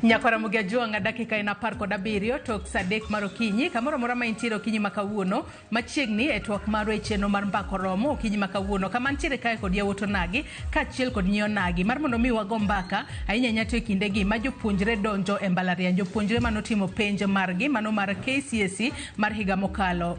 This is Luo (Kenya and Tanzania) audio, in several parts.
Nyakwara Ramogi Ajwang', dakika en 17 tok sa 3 mar okinyi. Kamoro amora ma intiere okinyi ma kawuono, machiegni e twak marwa e chenro mar Mbaka Oromo okinyi ma kawuono. Kama ntiere kae kod yawuot onagi kaachiel kod nyi onagi mar mondo mi wago mbaka ahinya ahinya to e kindegi ma jopuonjre donjo e mbalariany. Jopuonjre manotimo penj margi mano mar KCSE mar higa mokalo,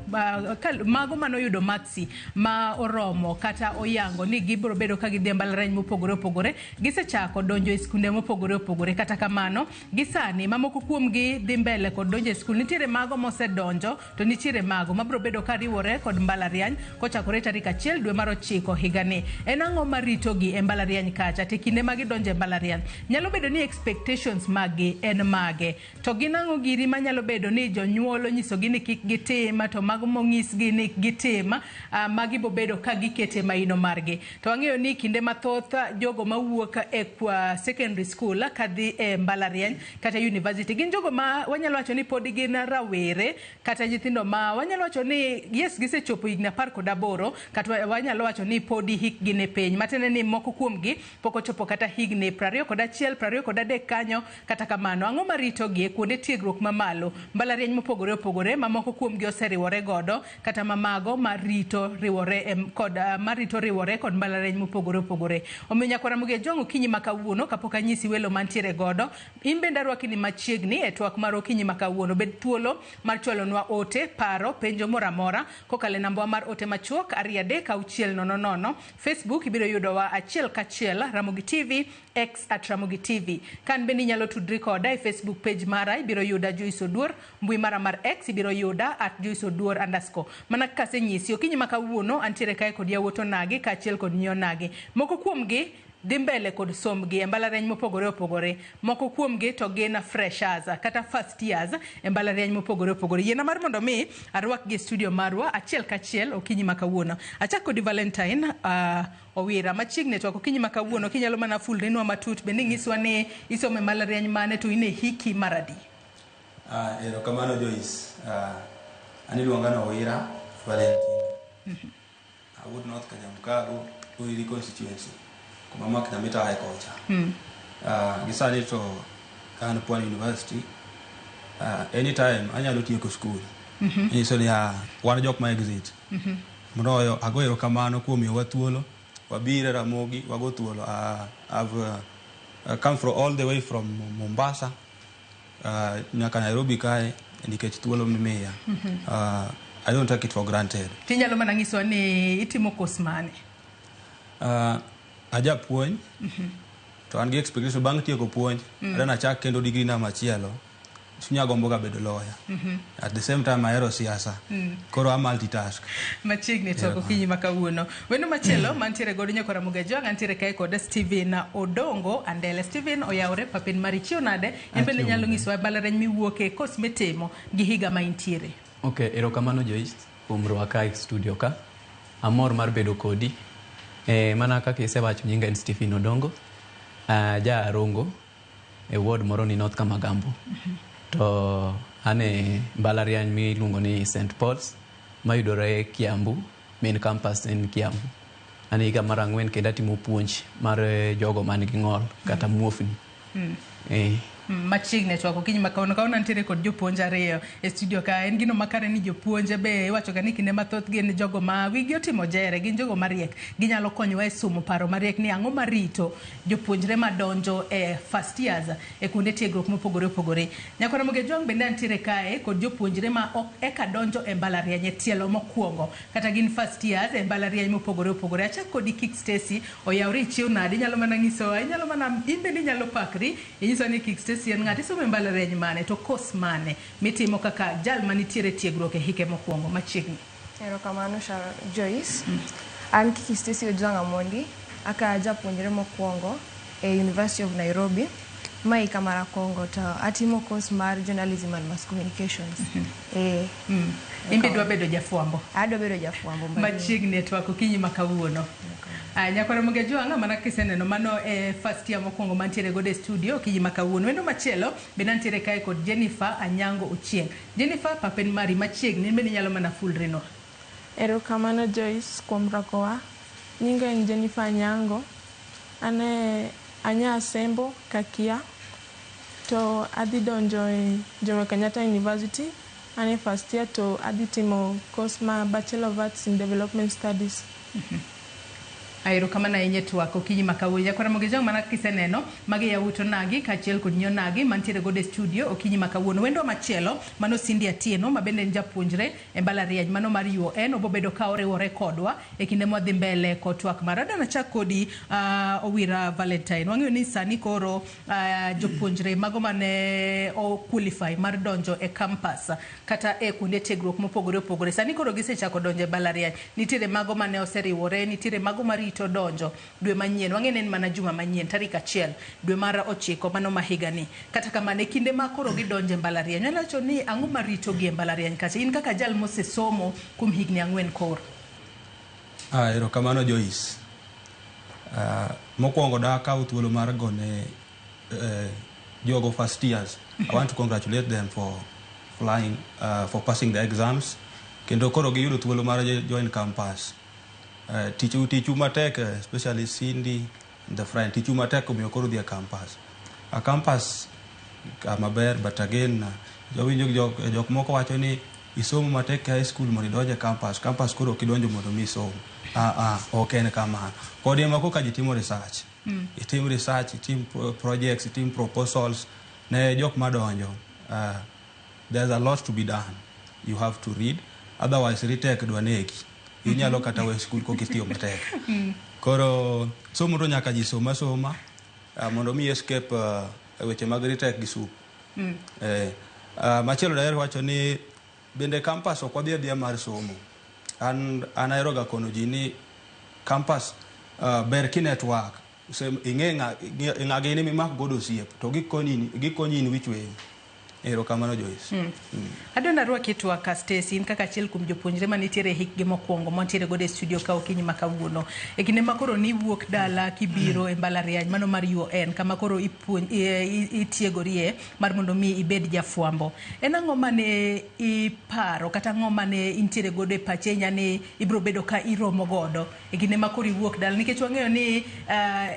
mago manoyudo maksi ma oromo kata oyango ni gibiro bedo ka gidhi e mbalariany mopogore opogore, gisechako donjo e skunde mopogore opogore. Kata kamano, gisani mamoko kuomgi dhi mbele kod donjo e skul. Nitiere mago mosedonjo to nitiere mago mabiro bedo ka riwore kod mbalariany kochakore tarik 1 dwe mar 9 higani. En ang'o maritogi e mbalariany kacha? To e kinde ma gidonjo e mbalariany, nyalo bedo ni expectations maggi en mage? To gin ang'o giri manyalo bedo ni jonyuol onyisogi ni kik gitim, to mago monyisgi ni gitim, magi bobedo ka gikete maino margi. To wang'eyo ni kinde mathoth jogo mawuok e kwa secondary school kadhi e mbalariany kata university gin jogo ma wanyalo wacho ni pod gin rawere kata nyithindo ma wanyalo wacho ni yes, gisechopo higni 18, kata wanyalo wacho ni podi hikgi ni piny, matiende ni moko kuomgi pok ochopo kata higni 21, 23 kanyo. Kata kamano, ang'o maritogi e kuonde tiegruok mamalo, mbalariany mopogore opogore ma moko kuomgi oseriwore godo, kata ma mago marito riwore kod marito riwore kod mbalariany mopogore opogore? Omiyo nyakwara Ramogi Ajwang', okinyi ma kawuono, kapok anyisi welo mantiere godo, in bende arwaki ni machiegni e twak mar okinyi ma kawuono. Bed thuolo mar chwalonwa ote, paro, penjo moro amora kokalo e namba mar ote machuok 23600. Facebook ibiro yudowa achiel kachiel Ramogi TV, X at Ramogi TV. Kan bende inyalo tudri koda e Facebook page mara, ibiro yuda Joyce Oduor, mbui mara mar X ibiro yuda at Joyce Oduor underscore. Mana kaka asenyisi, okinyi ma kawuono antiere kae kod yawuot onagi kaachiel kod nyi onagi. Moko kuomgi dhi mbele kod sombgi e mbalariany mopogore opogore. Moko kuomgi to gin freshers kata first years e mbalariany mopogore opogore. Yiena mar mondo mi arwakgi e studio marwa achiel kachiel okinyi ma kawuono. Achak kodi Valentine Owira, machiegni e twak okinyi ma kawuono, kinyalo mana fulrinwa matut bende inyiswa ni isomo e mbalariany mane to in e hiki mar adi? Erokamano Joyce. An iluonga ni Owira Valentine. Awuok North Kanyamkago, Uriri constituency, kuma Mark Nyamita ae kocha. Gi sani to an Pwani University. Anytime anyalo tieko school. Nyiso ni wan jok ma exit. Moloyo ago erokamano kuom miyowa thuolo wabiro e Ramogi wago thuolo. I've come from all the way from Mombasa nyaka Nairobi kae nikech thuolo mimiya. I don't take it for granted. Tinyalo mana nyisowa ni itimo course mane? Ajapuonj to an gi expectation bang' tieko puonj adwa nachak kendo degree na machielo. Chunya gombo ga bedo lawyer. At the same time ahero siasa. Koro a multitask. Machiegni twak okinyi ma kawuono. Wendo machielo mantiere godo nyakwar Ramogi Ajwang', antiere kae kod Steven Odongo Andele. Steven, oyawore papen mari, chiew nade? In bende inyalo nyisowa mbalariany miwuoke, course mitimo gi higa ma intiere. Ok, erokamano Joyce kuom rwaka e studio ka. Amor mar bedo kodi. Mana kaka isewacho, nyinga en Stephen Odongo. Ja Rongo e ward moro ni North Kamagambo. To an e mbalariany miluongo ni St. Paul's mayudore Kiambu, main campus en Kiambu. An e higa mar 4 kendo atimo puonj mar jogo man gi ng'ol kata muofni. Machiegni e twak okinyi ma kawuono. Kawuono antiere kod jopuonj ariyo e studio ka. En gino makare ni jopuonj be iwacho ga ni kinde mathoth gin jogo ma wigi otimo jere, gin jogo mariek. Ginyalo konyowa e somo paro mariek ni ang'o marito jopuonjre madonjo e first years e kuonde tiegruok mopogore opogore. Nyakwar Ramogi Ajwang' bende antiere kae kod jopuonjre ma ok eka donjo e mbalariany e tielo mokwongo kata gin first years e mbalariany mopogore opogore. Achak kodi Kik Stacy, oyawre ichiew nade? Inyalo mana nyisowa, inyalo mana, in bende inyalo pakri, inyisowa ni Kik Stacy en ng'at, isomo e mbalariany mane to course mane mitimo kaka jal manitiere tiegruok e hike mokwongo machiegni. Erokamano Joyce. An Kiki Stacy Ojwang' Amondi, aka japuonjre mokwongo e University of Nairobi. Ma hika mar akongo to atimo course mar Journalism and Mass Communications. In be dwa bedo jafwambo? Adwa bedo jafwambo. Machiegni e twak okinyi ma kawuono. Nyakwar Ramogi Ajwang', mana kiseneno mano e first year mokwongo mantiere godo e studio okinyi ma kawuono. Wendo machielo bende antiere kae kod Jennifer Anyango Ochieng'. Jennifer, papen mari machiegni, in bende inyalo mana fulrinwa. Erokamano Joyce kuom rwakowa. Nyinga en Jennifer Anyango. An e anya Asembo Kakia. To adhi donjo e Jomo Kenyatta University. An e first year to adhi timo course ma Bachelor of Arts in Development Studies. Erokamano ahinya e twak okinyi ma kawuono. Nyakwar Ramogi Ojwang' mana kaka iseneno, magi yawuot onagi kaachiel kod nyi onagi mantiere godo e studio okinyi ma kawuono. Wendwa machielo mano Cindy Atieno ma bende en japuonjre e mbalariany mano mar UoN obobedo ka oriwore kodwa e kinde mwadhi mbele kod twak marwa. Adwa nachak kodi Owira Valentine. Wang'eyo ni sani koro jopuonjre mago mane o qualify mar donjo e campus kata e kuonde tiegruok mopogore opogore sani koro gisechako donjo e mbalariany. Nitiere mago mane oseriwore, nitiere mago marito donjo dwe manyien. Wang'e ni en mana juma manyien tarik 1 dwe mar 9 mano ma higani. Kata kamano e kinde ma koro gidonjo e mbalariany, wanyalo wacho ni ang'o maritogi e mbalariany kacha? In kaka jal mosesomo kuom higni 4 koro. Erokamano Joyce. Mokwongo dakaw thuolo mar gone jogo first years. I want to congratulate them for flying, for passing the exams. Kendo koro giyudo thuolo mar join campus. Tichu tichu matek, especially Cindy and the friend. Tichu matek omiyo koro dhi e campus. A campus kama ber, but again, jowinjo jok moko wacho ni isomo matek e high school mondo idonj e campus. Campus koro ok idonjo mondo mi isom. Ok en kamano. Kod ema koka ji timo research. Itim research, itim projects, itim proposals ne jok madonjo. There's a lot to be done. You have to read. Otherwise, retake dwa negi. Inyalo kata we school kok itiyo matek. Koro somo to nyaka ji som asoma mondo mi escape weche mag retake gi sup. Machielo daher wacho ni bende campus ok wadhi adhiya mar somo. An ahero ga kono ji ni campus ber ki network. Ing'e ng'a gini mimak godo osiep to gikonyi in which way. Erokamano Joyce. Adwa narwaki e twak ka Stacy, in kaka achiel kuom jopuonjre manitiere e hikgi mokwongo mantiere godo e studio ka okinyi ma kawuono. E kinde ma koro niwuok dala kibiro e mbalariany mano mar UoN kama koro itiegorie mar mondo mi ibed jafwambo. En ang'o mane iparo kata ang'o mane intiere godo e pachi ahinya ni ibiro bedo ka iromo godo e kinde ma koro iwuok dala nikech wang'eyo ni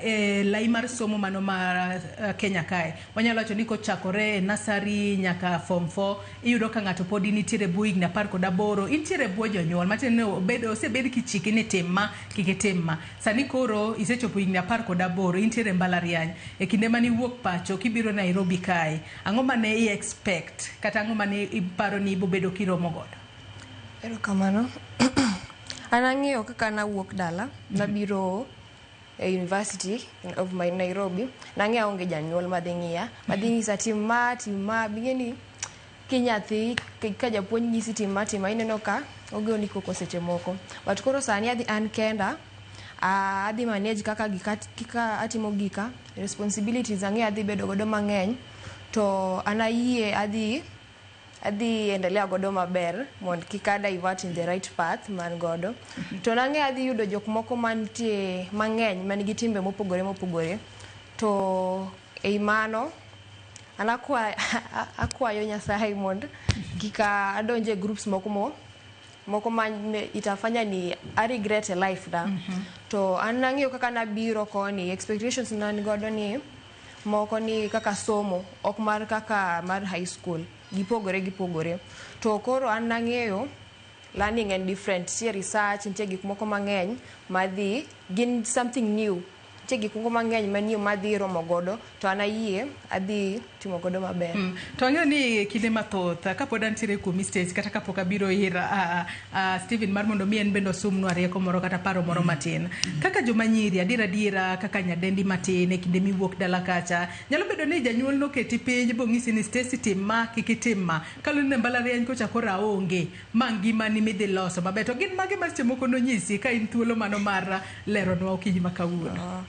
e lai mar somo mano mar Kenya kae wanyalo wacho ni kochakore e nursery nyaka form 4 iyudo ka ng'ato podi nitiere bwo higni 18 intiere bwo jonyuol matiende ni osebed kichiki ni tim ma kik itim ma sani koro isechopo higni 18 intiere e mbalariany e kinde mane iwuok pacho kibiro Nairobi kae ang'o mane i expect kata ang'o mane iparo ni ibobedo kiromo godo? Erokamano. An ang'eyo kaka nawuok dala, nabiro e University of my Nairobi. Nang'eyo aonge janyuol madhi ng'iya, madhi nyisa tim ma, tim ma. Bing'e ni kinyathi ka japuonj nyisi tim ma, tim ma, ineno ka ogoni koko seche moko. But koro sani adhi an kenda, adhi manage kaka gika, kaka atimo gika, responsibilities ang'eyo adhi bedo godo mang'eny, to an ayie adhi endelea godo maber mondo kik a divert in the right path man godo. To nang'eyo adhi yudo jok moko mantie mang'eny man gi timbe mopogore mopogore. To ei mano an akwayo Nyasaye mondo kik adonj e groups moko moko ma itafanya ni a regret e life da. To an nang'eyo kaka nabiro koni, expectations nan godo ni moko ni kaka somo ok mar kaka mar high school gipogore gipogore. To koro an nang'eyo learning en different, nitie research, nitie gik moko mang'eny madhi gin something new, nitie gik moko mang'eny manyien madhi romo godo to an ayie adhi timo godo maber. To ang'eyo ni kinde mathoth kapod antiere kuomi Stacy kata kapok abiro ir Stephen mar mondo mi en bende osumnwa rieko moro kata paro moro matin. Kaka joma nyiri adiera adiera kaka nyadendi matin e kinde miwuok dala kacha nyalo bedo ni janyuol noketi piny bong'isi ni Stacy tim ma kik itim ma kaluwore ni mbalariany kocha koro aonge ma ngimani midhi loso maber to gin mage ma seche moko nonyisi ka in thuolo mano mar leronwa okinyi ma kawuono.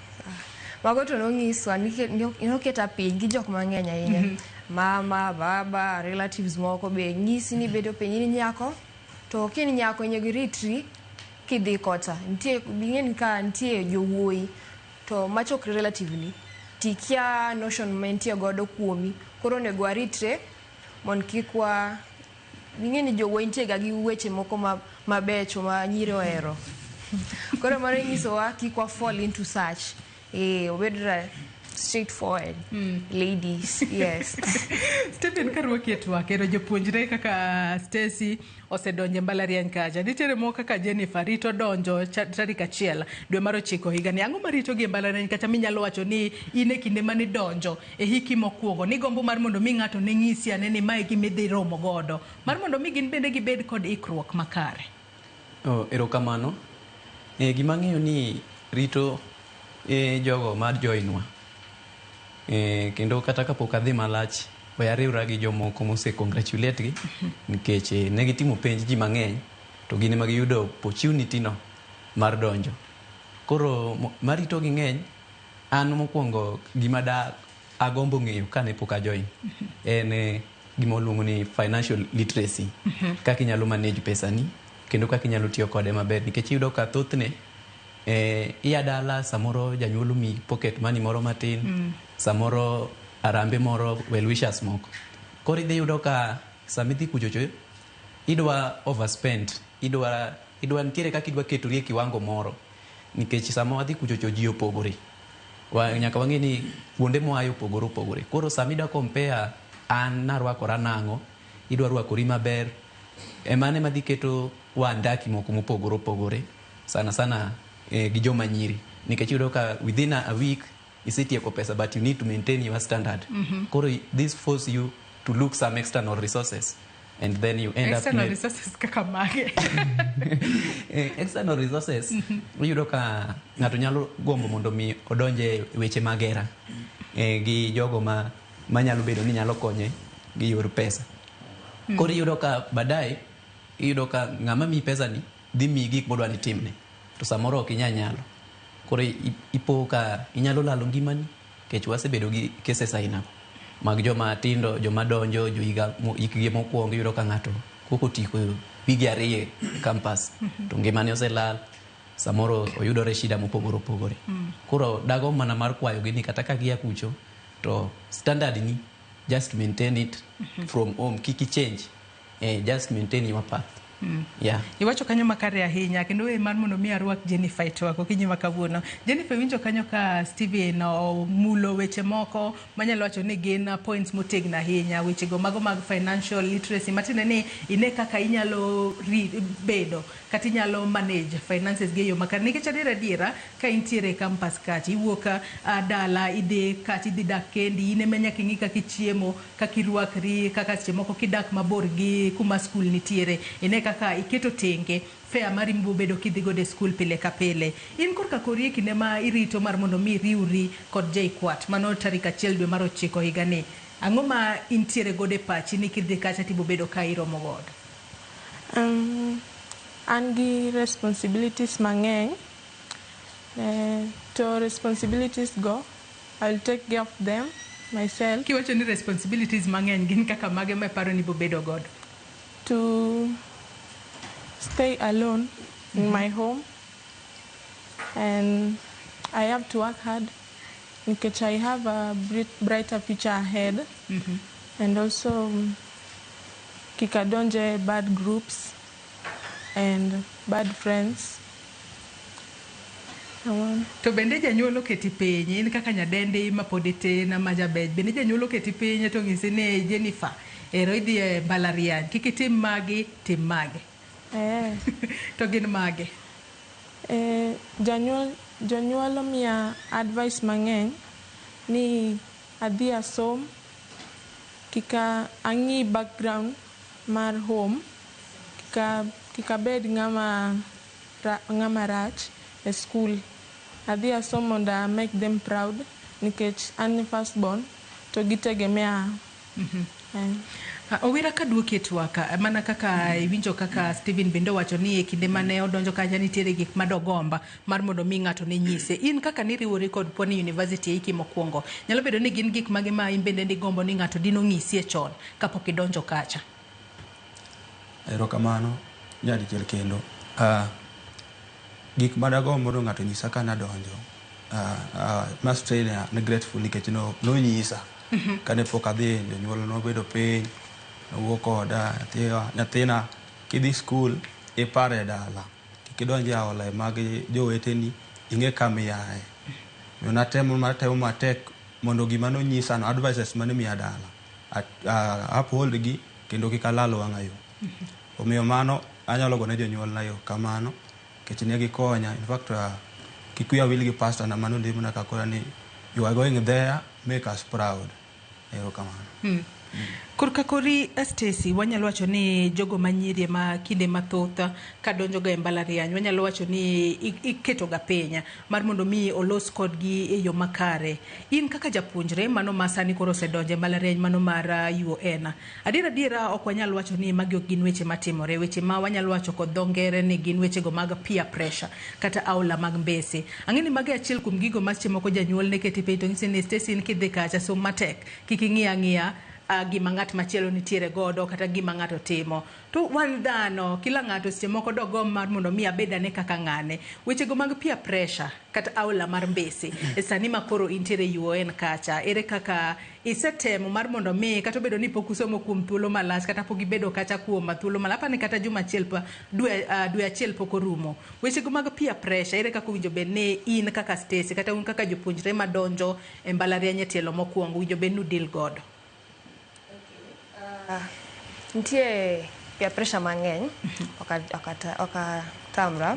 Mago to nonyiswa noketa piny gi jok mang'eny ahinya. Mama, baba, relatives moko be nyisi ni bedo piny in nyako to kin nyako onego iritri kidhi kocha. Nitie ing'e ka nitie jowuoyi to macho ok relative ni tikia notion ma entie godo kuomi koro onego waritre mondo kik wa ing'e ni jowuoyi nitie ga gi weche moko mabecho ma nyiri ohero. Koro mano nyisowa kik wa fall into such. Obed Straightforward ladies, yes. Stephen, karwaki e twak, ero jopuonjre kaka Stacy osedonjo e mbalariany kacha. Nitiere moko kaka Jennifer rito donjo tarik 1 dwe mar 9 higani. Ang'o maritogi e mbalariany kacha minyalo wacho ni in e kinde manidonjo e hiki mokwongo nigombo mar mondo mi ng'ato ne ng'isi ane ni mae gima idhi romo godo mar mondo mi gin bende gibed kod ikruok makare? Oh, erokamano. Gima ang'eyo ni rito jogo mar join wa. Kendo kata kapok adhi malach, we ariwra gi jomoko mose congratulate gi nikech ne gitimo penj ji mang'eny to gin ema giyudo opportunity no mar donjo. Koro marito gi ng'eny, an mokwongo gima da agombo ng'eyo kane pok a join en gima waluongo ni financial literacy. Kaka inyalo manage pesani kendo kaka inyalo tiyo kode maber nikech iyudo ka thothne iya dala samoro janyuol omiyi pocket money moro matin, samoro arambe moro, well wishers moko. Koro idhi yudo ka sama idhi kuchocho idwa overspend, idwa nitiere kaka idwa ketori e kiwango moro nikech sama wadhi kuchocho ji opogore. Nyaka wang'e ni kuonde moaye opogore opogore. Koro sama idwa compare an narwakora nang'o, idwa rwakori maber, emano ema dhi keto wandaki moko mopogore opogore sana sana gi joma nyiri nikech iyudo ka within a week isetieko pesa, but you need to maintain your standard. Koro this force you to look some external resources and then you end External up resources kaka mage? External resources, iyudo ka ng'ato nyalo gombo mondo mi odonje weche mag hera gi jogo ma manyalo bedo ni nyalo konye gi yor pesa. Koro iyudo ka baadaye iyudo ka ng'ama miyi pesa ni dhi miyi gik modwa ni timne to samoro ok inya nyalo. Koro ipo ka inyalo lalo ngimani nikech wasebedo gi cases ainago mag joma tindo, joma donjo johiga hikgi mokwongo. Iyudo ka ng'ato koko otieko wige 2 e campus to ngimane oselal, samoro oyudore shida mopogore opogore. Koro dagomb mana mar kwayogi ni kata ka gia kucho to standard ni just maintain it from home, kik i change, just maintain your path, yeah. Iwacho kanyo makare ahinya kendo we mar mondo mi arwak Jennifer e twak okinyi ma kawuono. Jennifer, winjo kanyo ka Steven omulo weche moko manyalo wacho ni gin points motegno ahinya, wechego mago mag financial literacy, matiende ni ine kaka inyalo bedo kata inyalo manage finances gi e yo makare, nikech adiera adiera ka intiere e campus kacha iwuok dala idhi kacha idhi dak kendi, in ema nyaka ing'i kaka ichiemo, kaka irwakri, kaka seche moko kidak mabor gi kuma skul nitiere, ine kaka iketo tenge fare mari mibobedo kidhi godo e skul pile ka pile. In korka kori e kinde ma irito mar mondo mi iriwri kod JKUAT mano tarik 1 dwe mar 9 higani, ang'o ma intiere godo e pachi ni kidhi kacha tibobedo ka iromo godo? An gi responsibilities mang'eny, to responsibilities go I'll take care of them myself. Kiwacho ni responsibilities mang'eny, gin kaka mage ma iparo ni ibobedo godo? To stay alone in my home and I have to work hard nikech I have a brighter future ahead and also kik adonje bad groups and bad friends. Kamano. To bende janyuol oketi piny, in kaka nyadendi mapod itin ma jabech, bende janyuol oketi piny to ng'isi ni Jennifer, ero idhi e mbalariany, kik itim magi, tim magi? Eh. To gin mage? Jonyuol omiya advice mang'eny ni adhi asom, kik ang'i background mar home, kik abed ng'ama rach e skul. Adhi asom mondo a make them proud nikech an e first born to gitegemea. Eh. Owira, kaduoki e twak, mana kaka iwinjo kaka Steven bende owacho ni e kinde mane odonjo kacha nitiere gik madogomba mar mondo mi ng'ato ne nyise. In kaka niriwori kod Pwani University e hiki mokwongo, nyalo bedo ni gin gik mage ma in bende nigombo ni ng'ato dino ng'isi e chon kapok idonjo kacha? Erokamano nyadichiel kendo. Gik madagomb mondo ng'ato nyisa ka nadonjo, must say ni grateful nikech nonyisa kane pok adhi. Jonyuol nobedo piny, nowuo koda, "Nyathiwa, nyathina, kidhi skul ipar e dala, kik idonj e aola mag joweteni, ing'e kama iaye." Omiyo natemo matek. Mondo gima nonyisa no, advices mane miya dala, uphold gi kendo kik alal wang'a yo. Omiyo mano anyalo gone jonyuolna yo kamano nikech ne gikonya. In fact, kik wiya wil gi pastor na manolimo kakora ni you are going there, make us proud. Erokamano. Korka kori Stacy, wanyalo wacho ni jogo manyiri ma kinde mathoth kadonjo ga e mbalariany, wanyalo wacho ni iketo ga piny mar mondo mi olos kodgi e yo makare. In kaka japuonjre mano ma sani koro osedonjo e mbalariany mano mar UoN, adier adiera ok wanyal wacho ni magi ok gin weche matimore, weche ma wanyalo wacho kod dho ngere ni gin wechego mag peer pressure kata aola mag mbese. Ang'e ni magi achiel kuom gigo ma seche moko janyuol ne keti piny to nyisi ni Stacy, in kidhi kacha som matek, kik ing'i ang'iya gima ng'at machielo nitiere godo kata gima ng'ato timo. To wan dhano, kila ng'ato seche moko dogomb mar mondo mi abed ane kaka ng'ane. Wechego mag peer pressure kata aola mar mbese e sani ma koro intiere UoN kacha, ere kaka isetemo mar mondo mi kata obedo ni pok usomo kuom thuolo malach kata pok ibedo kacha kuom thuolo malach, apani kata juma achiel pa dwe achiel pok orumo. Wechego mag peer pressure, ere kaka owinjo bed ni in kaka Stacy kata un kaka jopuonjre madonjo e mbalariany e tielo mokwongo owinjo bed ni udil godo? Nitie peer pressure mang'eny, ok atamra.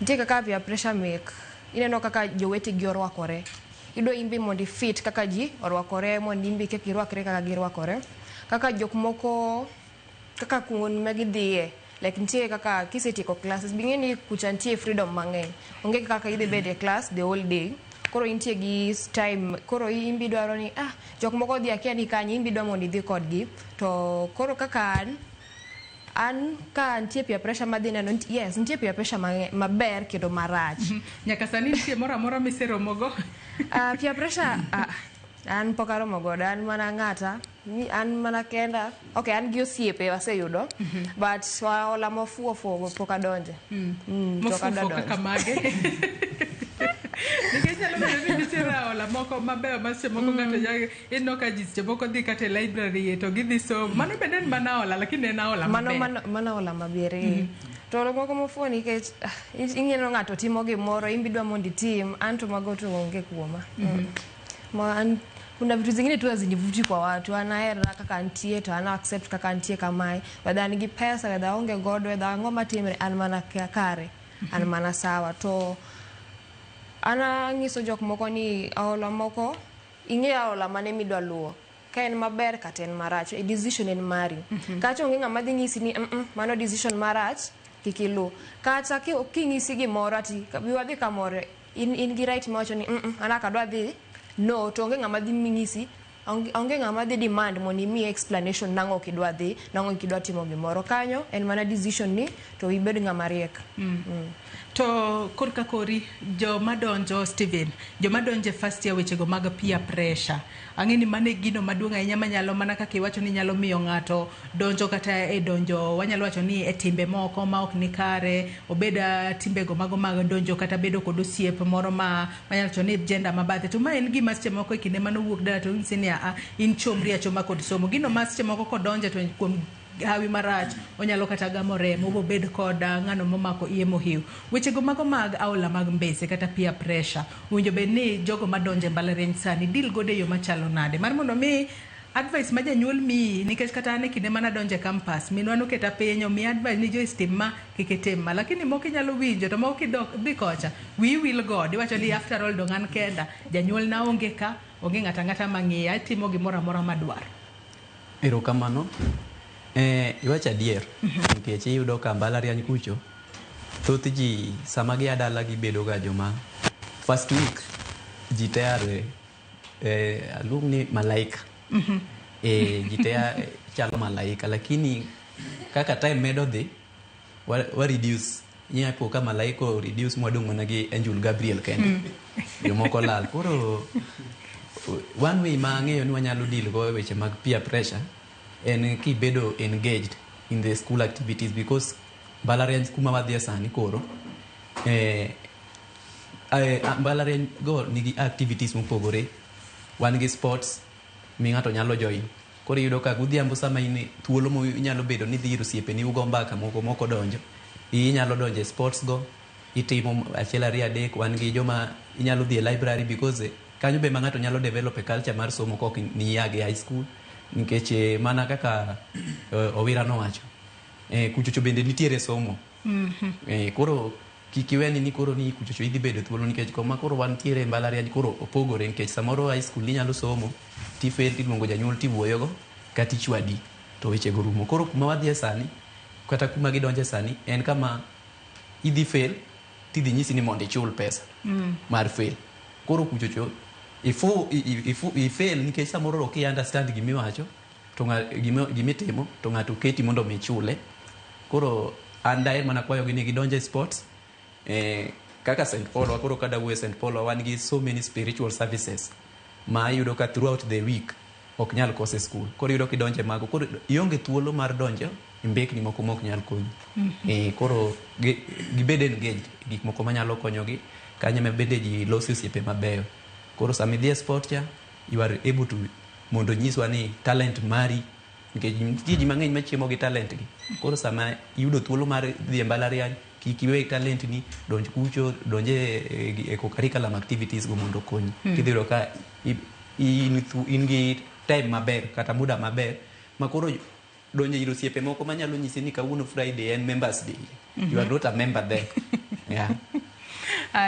Nitie kaka peer pressure mek ineno kaka jowetegi orwakore, idwa inbe mondo ifit kaka ji orwakore, mondo inbe kik irwakre kaka girwakore, kaka jok moko, kaka kuond ma gidhiye. Like nitie kaka kisetieko classes, bing'e ni kucha nitie freedom mang'eny, onge kaka idhi bedo e class the whole day. Koro intie gi time, koro in be dwaro ni jok moko dhi akia ni kanye, in be idwa mondo idhi kodgi. To koro kaka an ka nitie peer pressure madhi neno, yes, nitie peer pressure maber kendo marach. Nyaka sani nitie moro amora miseromogo? Peer pressure, an pok aromo godo, an mana ng'ata an mana kenda. Okay, an gi osiepe waseyudo, but waola mofuo fuo pok adonje. To ok adwa Mofuo kaka donjo. mage? Nikech nyalo bedo ni nitiere aola moko mabeyo ma seche moko ng'ato nyalo ineno ka ji seche moko dhi kata e library to gidhi somo. Mano bende en mana aola, lakini en aola Mano maber. mano ola maber, eh. To olo moko mofuo nikech ing'eno ng'ato timo gimoro, in be idwa mondo itim, an to mago to onge kuoma. Ma an kuna vitu zingine tu hazinivuti kwa watu. An ahera kaka antie to an accept kaka antie kamae, whether an gi pesa, whether aonge godo, whether ang'o matimre, an mana kare, an mana sawa. To an ang'iso jok moko ni aola moko ing'e aola mane midwa luwo, ka en maber kata en marach, e decision en mari. Kacha onge ng'ama dhi nyisi ni mano decision marach, kik ilu." Kata king'isi gimoro ati bi wadhi kamoro, in gi right mawacho ni an ok adwa dhi no." To onge ng'ama dhi ng'isi, onge ng'ama dhi demand mondo imiye explanation nang'o ok idwa dhi, nang'o ok idwa timo gimoro kanyo. En mana decision ni to ibed ng'ama riek. To korka kori joma donjo, Steven, joma donjo e first year, wechego mag peer pressure, ang'e ni mano e gino maduong' ahinya manyalo mana kaka iwacho ni nyalo miyo ng'ato donjo kata e donjo, wanyalo wacho ni e timbe moko ma ok ni kare, obed timbego mago mag donjo kata bedo kod osiep moro ma wanyalo wacho ni gender mabathe. To ma en gima seche moko e kinde manowuok dala to onyisi ni aa in chomri achoma kod somo, gino ma seche moko kodonje to kuom hawi marach onyalo kata gamo remo bobed kod ng'ano momako iye mohiu. Wechego mago mag aola mag mbese kata peer pressure, owinjo bed ni jogo madonjo e mbalariany sani deal godo e yo machalo nade mar mondo mi advice ma janyuol miyi? Nikech kata an e kinde manadonjo e campus, minwa noketa piny omiya advice ni Joyce, tim ma, kik itim ma, lakini moko inyalo winjo to moko kidok dhi kocha wiyi wil godo, iwacho ni after all dong an kenda, janyuol na onge ka, onge ng'ata ang'ata mang'iya, atimo gimoro amora madwaro. Erokamano. Iwacho adier nikech iyudo ka mbalariany kucho thoth ji sama gia dala gibedo ga joma first week ji te are aluong ni malaika, ji te chalo malaika, lakini kaka time medo dhi wa reduce, inya po ka malaika o reduce mwadong' mana gi Angel Gabriel kende, jomoko lal. Koro one way ma ang'eyo ni wanyalo deal go e weche mag peer pressure en kibedo engaged in the school activities, because mbalariany kuma wadhiye sani koro mbalariany go nigi activities mopogore. Wan gi sports mi ng'ato nyalo join. Koro iyudo ka godhiambo sama in thuolo mo inyalo bedo ni idhi ir osiepeni ugo mbaka moko moko donjo, inyalo donjo e sports go, itimo achiel ariyo adek. Wan gi joma inyalo dhi e library because Kanyo be ma ng'ato nyalo develop e culture mar somo kok niyage high school nikech mana kaka Owira nowacho, kuchocho bende nitiere somo. Koro kik iweni ni koro ni kuchocho idhi bedo thuolo nikech koma koro wantiere e mbalariany koro opogore nikech samoro high school inyalo somo tifail tiluongo janyuol tiwuoyogo kata ichwadi to wechego rumo. Koro kuma wadhiye sani kata kuma gidonje sani en kama idhi fail tidhi nyisi ni mondo ichul pesa mar fail. Koro kuchocho ifail nikech samoro ok i understand gimiwacho to gimitimo to ng'ato keti mondo mi ichule. Koro an daher mana kwayogi ni gidonj e sports. Kaka St. Paul wa koro kada wuoyo St. Paul wa wan gi so many spiritual services ma iyudo ka throughout the week ok nyal kos e school. Koro iyudo kidonjo e mago koro ionge thuolo mar donjo e mbekni moko mok nyal konyi. Koro gibed engaged e gik moko manyalo konyogi kanyo ema bende ji loso osiepe mabeyo. Koro sama idhi e sport cha you are able to mondo nyiswa ni talent mari nikech nitie ji mang'eny machiemo gi talent gi. Koro sama iyudo thuolo mar dhi e mbalariany kik iwe talent ni donj kucho donj e co-curriculum activities go mondo okonyi. Tidhi yudo ka in gi time maber kata muda maber ma koro donjo ir osiepe moko manyalo nyisi ni kawuono Friday en members day. You are not a member there. Yeah.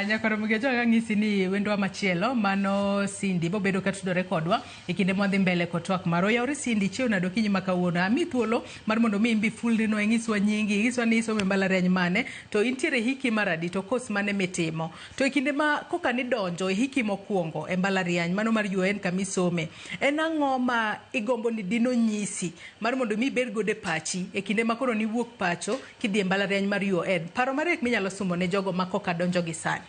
Nyakoro Mugejo ang'isi ni wendwa machielo mano Cindy bobedo ka tudore kodwa e kinde mwadhi mbele kod twak marwa. Oyawre Cindy, chiew nade okinyi ma kawuono? Ami thuolo mar mondo mi imbi fulni ing'iswa nyingi, ing'iswa ni isomo e mbalariany mane, to intiere hiki mar adi, to course mane mitimo. To e kinde ma koka nidonjo e hiki mokwongo e mbalariany mano mar UoN kamisome, en ang'o ma igombo ni dino nyisi mar mondo mi ibed godo e pachi e kinde ma koro niwuok pacho kidhi e mbalariany mar UoN? Paro mariek minyalo sumo ne jogo ma koka donjo gi sani.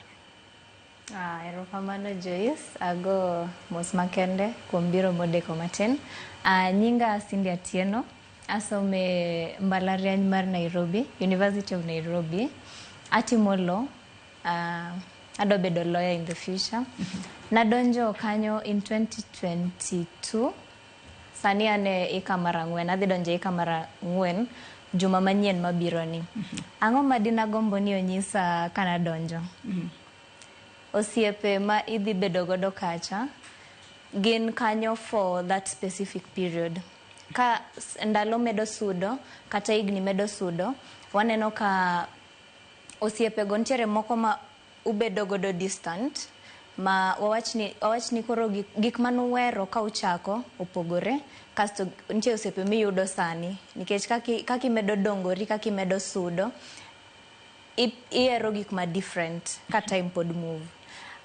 Erokamano Joyce, ago mos makende kuom biro modeko matin. Nyinga Cindy Atieno, asomo e mbalariany mar Nairobi, University of Nairobi. Atimo law, adwa bedo lawyer in the future. Nadonjo kanyo in 2022. Sani an e hika mar 4, adhi donjo e hika mar 4 juma manyien mabiro ni. Ang'o ma dinagombo ni onyisa kanadonjo? Osiepe ma idhi bedo godo kacha gin kanyo for that specific period. Ka ndalo medo sudo kata higni medo sudo, waneno ka osiepe go nitiere moko ma ubedo godo distant ma wawach ni koro gik manuwero ka uchako opogore kasto nitie osiepe miyudo sani nikech kaka imedo dongori kaka imedo sudo ihero gik ma different ka time pod move.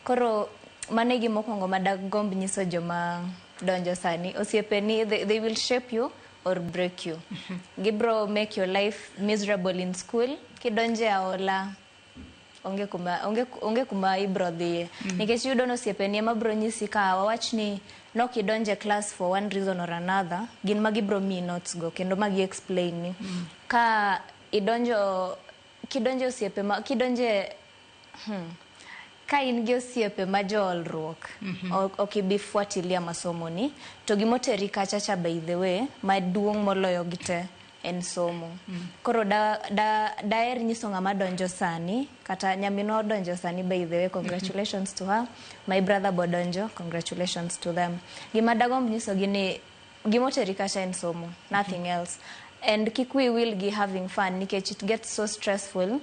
Koro mano e gima mokwongo ma dagomb nyiso joma donjo sani. Osiepeni they will shape you or break you. Gibro make your life miserable in school. Kidonjo e aola onge kuma ibro dhiye. Nikech iyudo ni osiepeni ema bro nyisi ka wawach ni nokidonjo e class for one reason or another, gin ma gibro miyi notes go kendo ma gi explain ni. Ka idonjo kidonjo osiepe ma kidonje ka in gi osiepe ma joolruok ok ibi fuatilia masomoni to gimoteri kacha cha, by the way, maduong' moloyo gi te en somo. Koro da, da, daher nyiso ng'ama donjo sani kata nyaminwa odonjo sani, by the way, congratulations to her, my brother bodonjo, congratulations to them. Gima dagomb nyisogi ni gimoteri kacha en somo, nothing else, and kik wi wil gi having fun nikech it gets so stressful.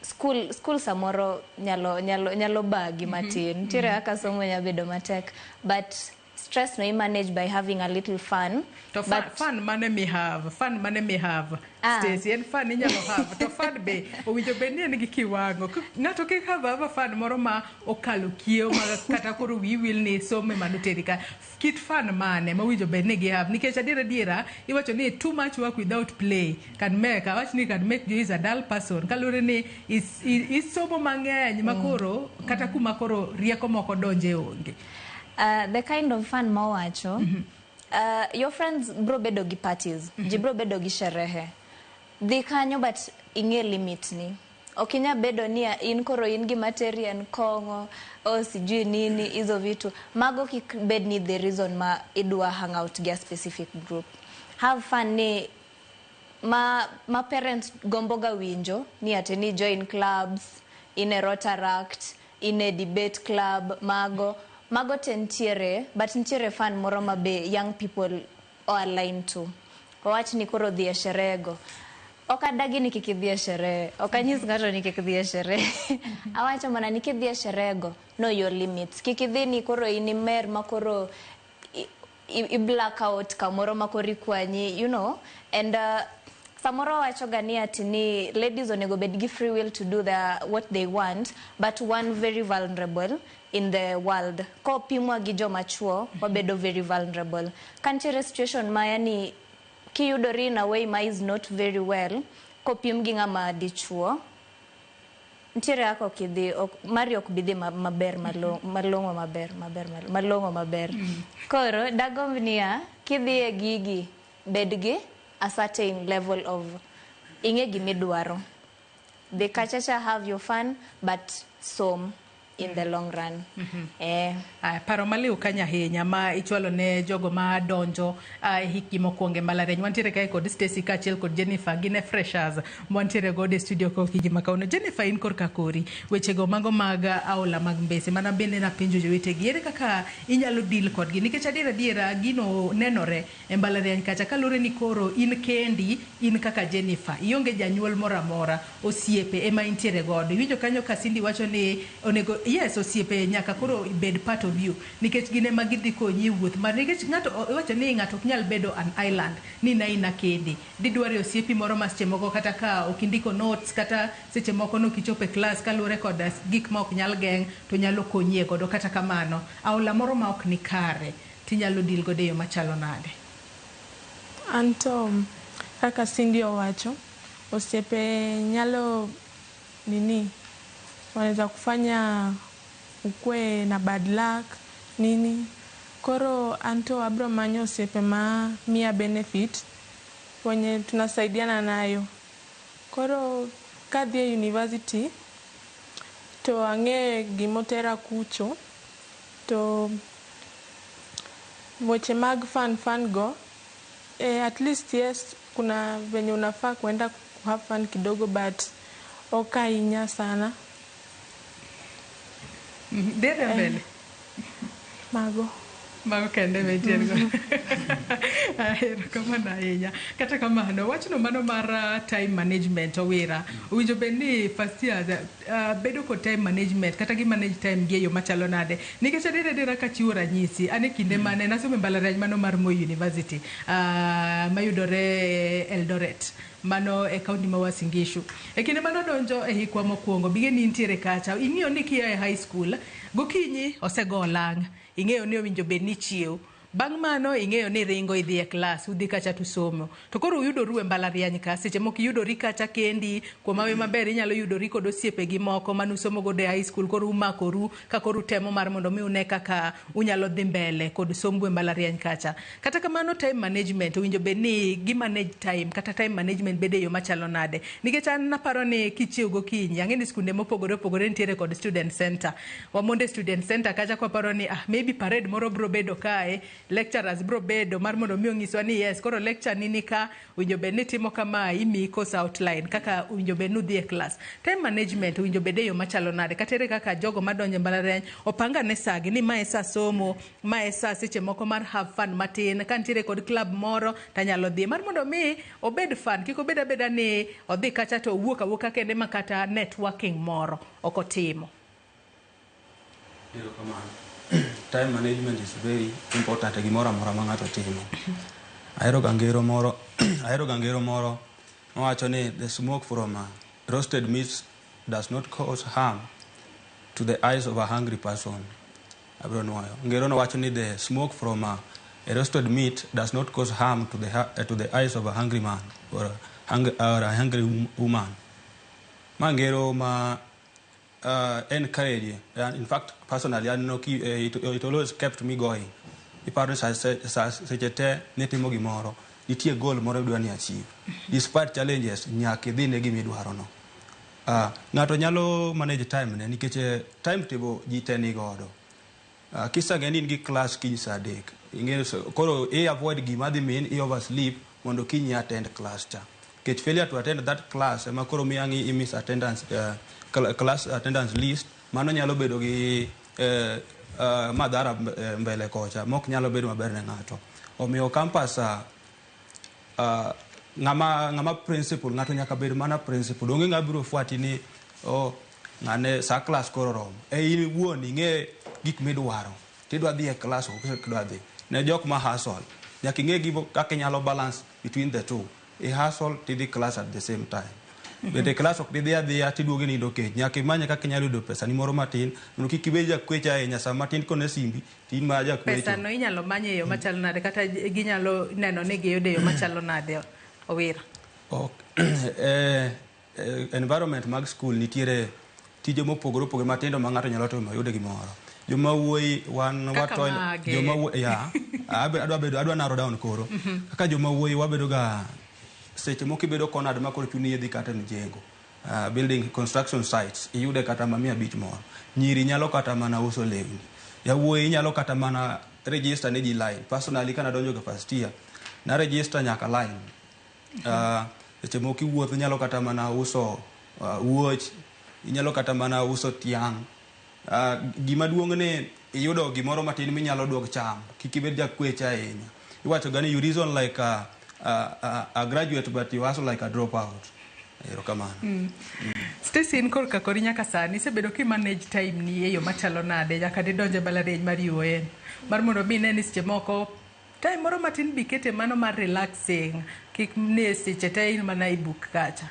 School samoro nyalo bagi matin, nitiere kaka somo nyalo bedo matek, but stress no i manage by having a little fun. To fun, But fun mane mi have, fun mane mi have? Stacy, en fun inyalo have to fun be owinjo bed ni en gi kiwango. Ng'ato kik have ava fun moro ma okalo kiewo ma kata koro wiyi wil ni somo ema noteri ka. Kit fun mane mowinjo bed ni gi have? Nikech adiera adiera iwacho ni too much work without play can make, awach ni can make you is a dull person kaluwore ni isomo mang'eny ma koro kata kuma koro rieko moko donje onge. The kind of fun mawacho, your friends bro bedo gi parties, ji bro bedo gi sherehe, dhi kanyo but ing'e limit ni. Ok inya bedo ni in koro in gi materi en kong'o o sijui nini hizo vitu mago kik bed ni the reason ma idwa hang out gi a specific group. Have fun ni ma parents gombo ga winjo ni ate ni join clubs, in e Rotaract, in e debate club mago mago te ntiere, but ntiere fun moro ma be young people o align to. Wawach ni koro dhi e sherehe go, ok adagi ni kik idhi e sherehe, ok anyis ng'ato ni kik dhi e sherehe. Awacho mana ni kidhi e sherehe go, know your limits. Kik idhi ni koro in imer ma koro i black out kamoro ma koro ikwanyi. And samoro wacho ga ni ati ni ladies onego bed gi free will to do what they want, but one very vulnerable in the world. Kopimwa gi joma chuo, wabedo very vulnerable ka ntiere situation ma yani kiyudori in a way ma is not very well kopim gi ng'ama dichuo. Ntiere kaka ok idhi ok, mari ok bi dhi maber malong'o maber maber malong'o maber. Koro dagomb niya, kidhi e gigi, bed gi a certain level of ing'e gimidwaro. Dhi kachacha, have your fun, but som in the long run. Aya, paro maliw kanyo ahinya ma ichwalo ne jogo ma donjo e hikgi mokwongo e mbalariany. Wantiere kae kod Stacy kaachiel kod Jennifer, gin e freshers mwantiere godo e studio ka okinyi ma kawuono. Jennifer, in korka kori, wechego mago mag aola mag mbese, mana bende napenjo jowetegi, ere kaka inyalo deal kodgi? Nikech adier adiera gino nenore e mbalariany kacha kaluwore ni koro in kendi, in kaka Jennifer, ionge janyuol moro amora, osiepe ema intiere godo. Iwinjo kanyo ka Cindy wacho ni onego, yes, osiepe nyaka koro bed part of you nikech gin ema gidhi konyi e wuoth mar, nikech ng'ato iwacho ni ng'ato ok nyal bedo an island ni in aina kendi. Didware osiepi moro ma seche moko kata ka ok indiko notes, kata seche moko nok ichopo e klas kaluwore kod gik ma ok nyal geng' to nyalo konyi e godo. Kata kamano, aola moro ma ok ni kare tinyalo deal godo e yo machalo nade? Anto kaka Cindy owacho, osiepe nyalo nini, wanaweza kufanya ukwe na bad luck nini. Koro anto abro manyo osiepe ma miya benefit, wenye tunasaidiana nayo. Koro kadhi e university to ang'e gimotera kucho, to weche mag fun fun go, at least yes, kuna venye unafaa kuenda ku have fun kidogo, but ok ahinya sana. Dhere mbele. Mago. Mago kende mentiere go. Erokamano ahinya. Kata kamano, wachno mano mar time management, Owira, owinjo bed ni first years bedo kod time management kata gi manage time gi e yo machalo nade? Nikech adier adiera kachiwo ranyisi, an e kinde mane nasomo e mbalariany mano mar Moi University mayudore Eldoret, mano e kaunti ma Uasin Gishu. E kinde mane odonjo e hikwa mokwongo, bige ni nitiere kacha, ing'iyo ni kia e high school, gokinyi osego olang', ing'eyo ni owinjo bed ni ichiew. Bang' mano ing'eyo ni ringo idhi e klas, udhi kacha tusomo. To koro uyudoru e mbalariany ka, seche moko iyudori kacha kendi, kuom hawi maber inyalo yudori kod osiepegi moko manusomo godo e high school, koro umakoru ka koro utemo mar mondo mi une kaka unyalo dhi mbele kod sombu e mbalariany kacha. Kata kamano, time management owinjo bed ni gi manage time, kata time management bedo e yo machalo nade? Nikech an naparo ni kichiew gokinyi, ang'e ni skunde mopogore opogore nitiere kod student center. Wamondo e student center kacha kwaparo ni ah, maybe parade moro bro bedo kae, lecturers bro bedo mar mondo mi onyiswa ni yes, koro lecture ni nika, owinjo bed ni timo kama, imiyi course outline kaka owinjo bed ni udhi e class. Time management owinjo bed e yo machalo nade? Kata ere kaka jogo madonjo e mbalariany opangane sagi ni mae sa somo, mae sa seche moko mar have fun matin, ka nitiere kod club moro tanyalo dhi mar mondo mi obed fun, kik obed abeda ni odhi kacha to owuok awuoka kende ma kata networking moro ok otimo. Erokamano. Time management is very important e gimoro amora ma ng'ato timo. Ahero ga ngero moro mawacho ni the smoke from a roasted meat does not cause harm to the eyes of a hungry person. Abiro nuoyo. Ngero no wacho ni the smoke from a roasted meat does not cause harm to the eyes of a hungry man or a hungry woman. Ma ngero ma encourage, and in fact personally I know it always kept me going. Iparo ni sa seche te nitimo gimoro, nitie goal moro idwa ni achieve. Despite challenges, nyaka idhi ne gima idwaro no. Ng'ato nyalo manage time ne nikech timetable ji te ni godo. Kisang'e ni in gi class kiny saa 3, ing'eyo koro i avoid gima dhi min i oversleep mondo kiny i attend class cha. Nikech failure to attend that class ema koro miyo ang' i miss attendance, class attendance list. Mano nyalo bedo gi madhara mbele kocha mok nyalo bedo maber ne ng'ato. Omiyo campus ng'ama principal, ng'ato nyaka bed mana principal. Onge ng'ama biro fuati ni oh, ng'ane sa class koro romo. E in iwuon ing'e gik midwaro. Tidwa dhi e class ok idwa dhi. Ne jok ma hustle, nyaka ing'e gimo kaka inyalo balance between the two. I hustle tidhi class at the same time. Bende class ok didhi adhiya tiduogo nindo kech. Nyaka imany kaka inyalo yudo pesa ni moro matin mondo kik ibed jakwecho ahinya. Sama tin kone simbi to in mana jakwecho. Pesa no inyalo many e yo machalo nade kata ginyalo neno ni giyudo e yo machalo nade Owira? Ok. Environment mag school nitiere tije mopogore opogore matindo ma ng'ato nyalo timo mayud gimoro. Joma wuoyi wan Kaka watoil mage? joma wuoyi ya adwa bedo adwa narrow down koro. Kaka joma wuoyi wabedo ga seche moko ibedo cornered ma koro chuni idhi kata e mjengo. Building construction sites iyude kata ma 500 moro. Nyiri nyalo kata mana uso lewni. Yawuoyi nyalo kata mana register ne ji line. Personally kana donjo ga first year na register nyaka line. Seche moko iwuotho inyalo kata mana uso wuoch, inyalo kata mana uso tiang'. Gima duong' ni iyudo gimoro matin minyalo duok cham. Kik ibed jakwecho ahinya. Iwacho ga ni you reason like a graduate but you hustle like a dropout. Erokamano. Stacy, in korka kori nyaka sani isebedo ki manage time ni e yo machalo nade nyaka nidonje mbalariany mar UoN mar mondo mi ine ni seche moko time moro matin bi kete mano mar relaxing kik ne seche te in mana e book kacha.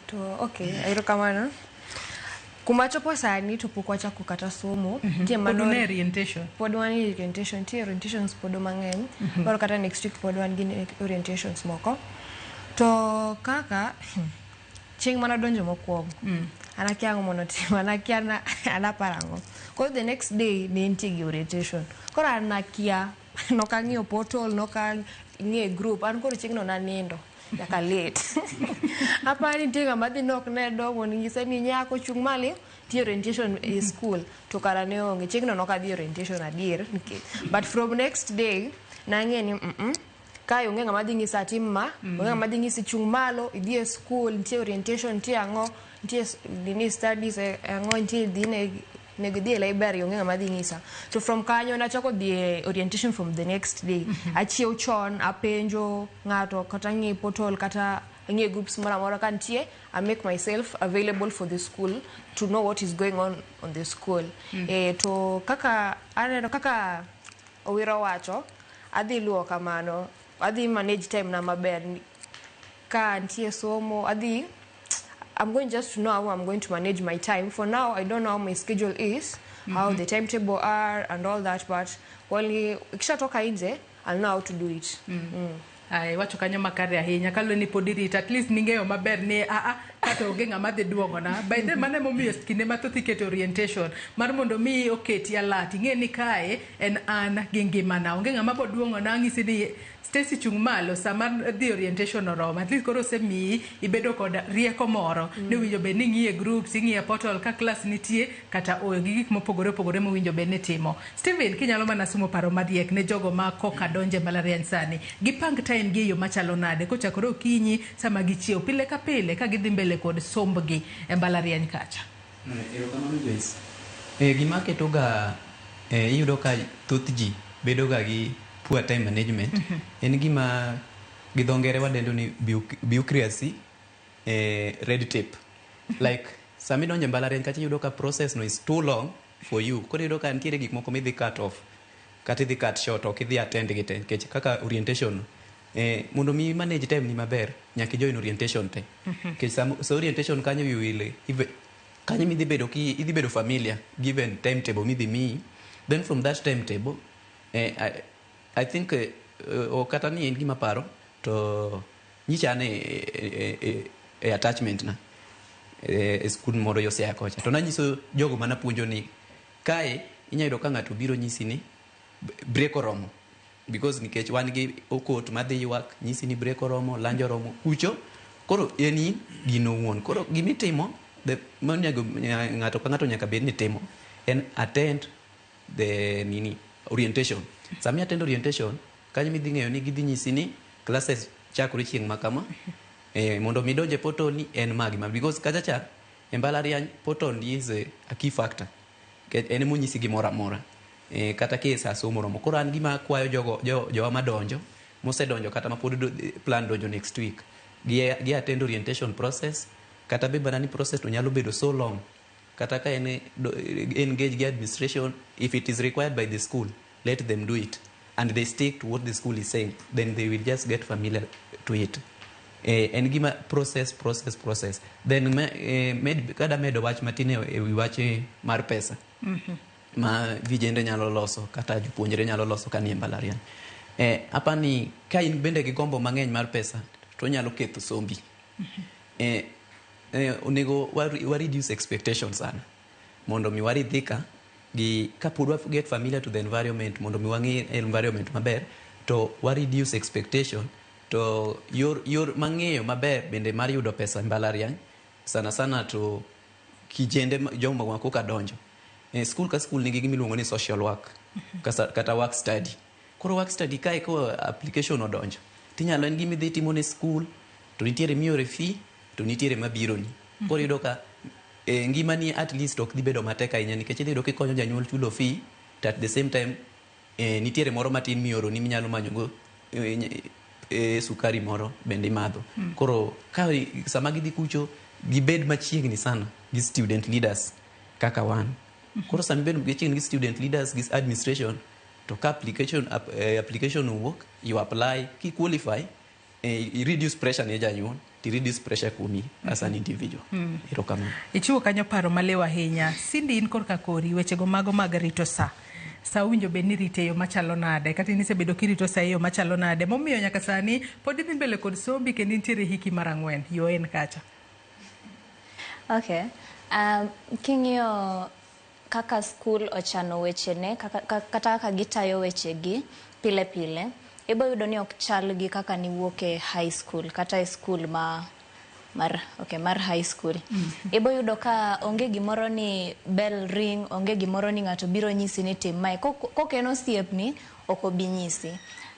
To okay, erokamano. Kuma chopo sani to pok wachako kata somo. Nitie Pod mano un e orientation. Pod wan e orientation, nitie orientations pod mang'eny. Koro kata next week pod wan gi orientations moko. To kaka chieng' mana donjo mokwongo, an akia ang'o mondo otim, an akia an aparo ang'o. Koro the next day ne nitie gi orientation. Koro an akia, nok ang'iyo portal, nok ang'iyo group, an koro chieng'no nanindo nyaka late. Aparo ni nitie ng'ama dhi nok ne dogo nyise ni nyako chung' malo nitie orientation e school to kara ne onge. Chieng'no nok adhi orientation adier nikech but from next day nang'e ni kae onge ng'ama dhi nyisa atim ma, onge ng'ama dhi nyisi chung' malo idhi e school nitie orientation nitie ang'o nitie nini studies ang'o nitie dhi ne nego idhi e library onge ng'ama dhi nyisa. To from kanyo nachako dhi e orientation from the next day. Achiew chon, apenjo ng'ato kata ang'iyo portal kata ang'iyo groups moro amora ka nitie, I make myself available for the school to know what is going on the school. To kaka aneno kaka Owiro wacho, adhi luwo kamano, adhi manage time na maber. Ka nitie somo, adhi I'm going just to know how I'm going to manage my time. For now, I don't know how my schedule is, how the timetable are and all that, but while ikishatoka nje, I'll know how to do it. Ai, wacho kanyo makare ahinya kaluwore ni pod irito at least ning'eyo maber ni aa kata onge ng'ama dhi duong'ona by the mano emomiyo kinde mathoth iketo orientation mar mondo mi oketi alert ing'e ni kae en an gi ngimana onge ng'ama bo duong'ona ang'isi ni Stacy chung' malo sama dhi orientation oromo at least koro osemiyi ibedo kod rieko moro ni owinjo bed ni ing'iye groups ing'iye portal ka class nitie kata oyo gi gik mopogore opogore mowinjo bed ni timo. Stephen kinyalo mana sumo paro mariek ne jogo ma koka donje mbalariany sani gipang time gi e yo machalo nade kochakore okinyi sama gichiew pile ka pile ka gidhi mbele kod sombgi e mbalariany kacha. Erokamano Joyce. Gima keto ga iyudo ka thoth ji bedo ga gi poor time management en gima gi dho ngere wadendo ni bureaucracy, red tape. Like sama idonjo e mbalariany kacha iyudo ka process no is too long for you. Koro iyudo ka nitiere gik moko midhi cut off kata idhi cut short ok idhi attend gi te nikech kaka orientation mondo mi manage time ni maber nyaka i join orientation te. Nikech sa orientation kanyo you will kanyo midhi bedo ki idhi bedo familiar given timetable midhi miyi, then from that timetable I think ok kata ni en gima paro to nyicha an e attachment na e skul moro yo Siaya kocha to nanyiso jogo manapuonjo ni kae inya yudo ka ng'ato biro nyisi ni break oromo because nikech wan gi okot madhi ywak nyisi ni break oromo lunch oromo kucho koro en in gino owuon koro gimitimo monego ng'ato ka ng'ato nyaka bed ni timo en attend the nini orientation. Sama i attend orientation kanyo midhi ng'eyo ni gidhi nyisi ni classes chakore chieng' ma kama mondo mi idonj e portal ni en ma gi ma because kacha cha E mbalariany, portal is a key factor. Nikech en emonyisi gimoro amora. Kata ka e sa somo romo. Koro an gima akwayo jogo, jowa madonjo, mosedonjo kata mapod plan donjo next week, gi attend orientation process, kata be mana ni process to nyalo bedo so long. Kata ka en engage gi administration, if it is required by the school, let them do it. And they stick to what the school is saying, then they will just get familiar to it. En gima process, process, process. Then kada medo wach matin e wi wach mar pesa ma vijende nyalo loso kata jopuonjre nyalo loso ka nie mbalariany. Apani ka in bende gi gombo mang'eny mar pesa to onyalo ketho sombi. Onego wa reduce expectation sana mondo mi waridhika gi kapod wa get familiar to the environment, mondo mi wang'e environment maber, to wa reduce expectation. To yor mang'eyo maber bende mar yudo pesa e mbalariany sana sana to kijende joma ma koka donjo e school ka school nigi gima iluongo ni social work kata work study. Koro work study kae ko application odonjo, tinyalo en gima idhi timo ne school, to nitiere miore fee, to nitiere mabironi. Koro iyudo ka ngimani at least ok dhi bedo matek ahinya, nikech idhi yudo kikonyo janyuol chulo fee, to at the same time nitiere moro matin mioroni minyalo manyogo sukari moro bende imadho. Koro ka sama gidhi kucho, gibed machiegni sana gi student leaders kaka wan. Koro sama ibedo machiegni gi student leaders, gi administration, to ka application owuok, you apply, ki qualify, i reduce pressure ne janyuol, to reduce pressure kuomi as an individual. Erokamano. Ichiwo kanyo paro maliw ahinya. Cindy, in korka kori, wechego mago mag rito sa. Sa owinjo bed ni irite e yo machalo nade? Kata in isebedo kirito sa e yo machalo nade? Momiyo nyaka sani pod idhi mbele kod sombi kendo intiere hiki mar 4. Yo en kacha. Okay. King'iyo kaka school ochano wechene, kata kaka gitayo wechegi pile pile, ibo yudo ni ok chal gi kaka niwuok e high school kata e school ma mar, okay, mar high school. Ibo yudo ka onge gimoro ni bell ring, onge gimoro ni ng'ato biro nyisi ni tim mae. Kok en osiepni, ok obi nyisi.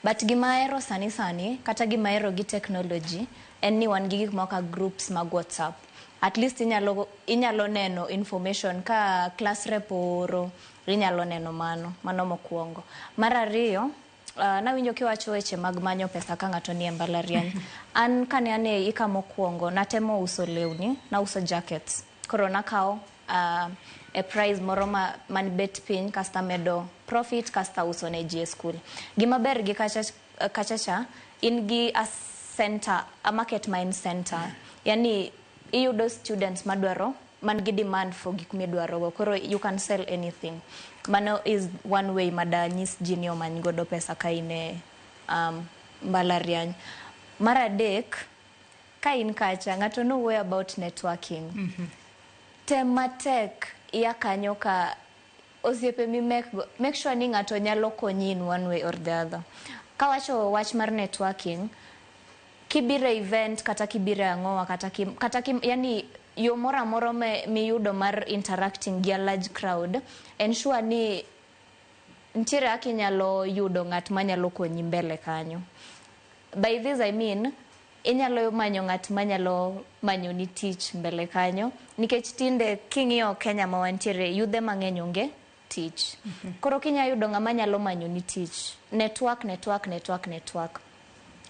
But gima ahero sani sani, kata gima ahero gi technology, en ni wan gi gik moko kaka groups mag WhatsApp. At least inyalo neno information ka class rep ooro, inyalo neno mano mokwongo. Mar ariyo, nawinjo kiwacho weche mag manyo pesa ka ng'ato nie mbalariany. An kane an e hika mokwongo, natemo uso lewni, nauso jackets. Koro nakawo e price moro ma man bet piny, kasto amedo profit, kasto auso ne ji e school. Gima ber gi kacha cha, in gi a center, a market ma en center. Yani iyudo students madwaro, man gi demand for gik midwaro go. Koro you can sell anything. Mano is one way mada nyis ji ni omany godo pesa ka in e mbalariany. Mar adek, ka in kacha, ng'ato nowuoyo about networking. Tem matek iya kanyo ka osiepe mimek go, make sure ni ng'ato nyalo konyi in one way or the other. Kawacho wach mar networking, kibiro e event kata kibiro e ang'owa kata kim, yani yo moro amora miyudo mar interacting gi a large crowd, ensure ni nitiere kaka inyalo yudo ng'at manyalo konyi mbele kanyo. By this I mean, inyalo manyo ng'at manyalo manyoni tich mbele kanyo, nikech tinde king'iyo Kenya ma wantiere, yudhe mang'eny onge tich. Koro kinya yudo ng'ama nyalo manyoni tich, network, network, network, network.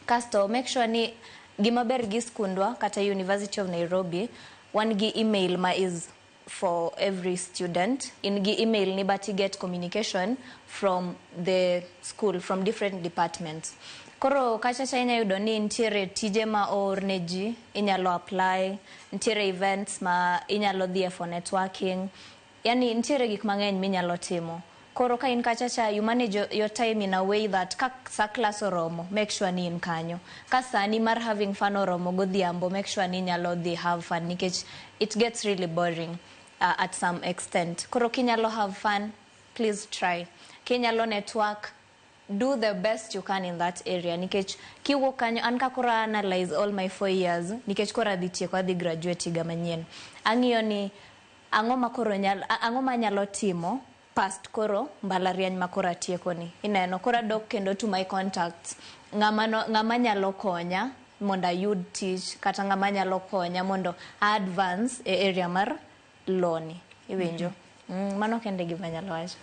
Kasto make sure ni gima ber gi skundwa kata University of Nairobi, wan gi email ma is for every student. In gi email ni, but you get communication from the school, from different departments. Koro kacha cha inya yudo ni nitiere tije ma oor ne ji, inyalo apply, nitiere events ma inyalo dhie for networking. Yani nitiere gik mang'eny minyalo timo. Koro ka in kacha cha, you manage your time in a way that ka sa class oromo, make sure ni in kanyo. Ka sani mar having fun oromo godhiambo, make sure ni inyalo dhi have fun, nikech it gets really boring at some extent. Koro kinyalo have fun, please try. Kinyalo network, do the best you can in that area, nikech kiwuok kanyo, an ka koro analyze all my 4 years, nikech koro adhi tieko, adhi graduate higa manyien, ang'iyo ni ang'o ma koro ang'o ma anyalo timo past koro mbalariany ma koro atieko ni, ineno koro adok kendo to my contacts, ng'ama no, ng'ama nyalo konya. mondo ayud tich kata ng'ama nyalo konya mondo a advance e area mar law ni iwinjo. Mano kende gima anyalo wacho.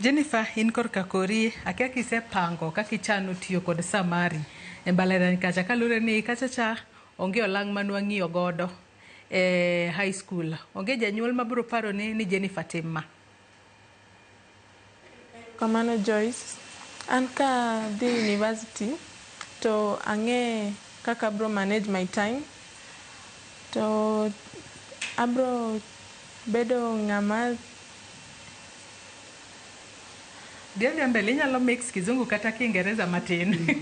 Jennifer, in korka kori, akia kisepango kaka ichano tiyo kod saa mari e mbalariany kacha kaluwore ni kacha cha onge olang' manwang'iyo godo e high school. Onge janyuol mabiro paro ni Jennifer tim ma. Kamano Joyce, an ka dhi university to ang'e kaka abro manage my time to abro bedo ng'ama Dhi adhiya mbele inyalo mix kizungu kata kiingereza matin.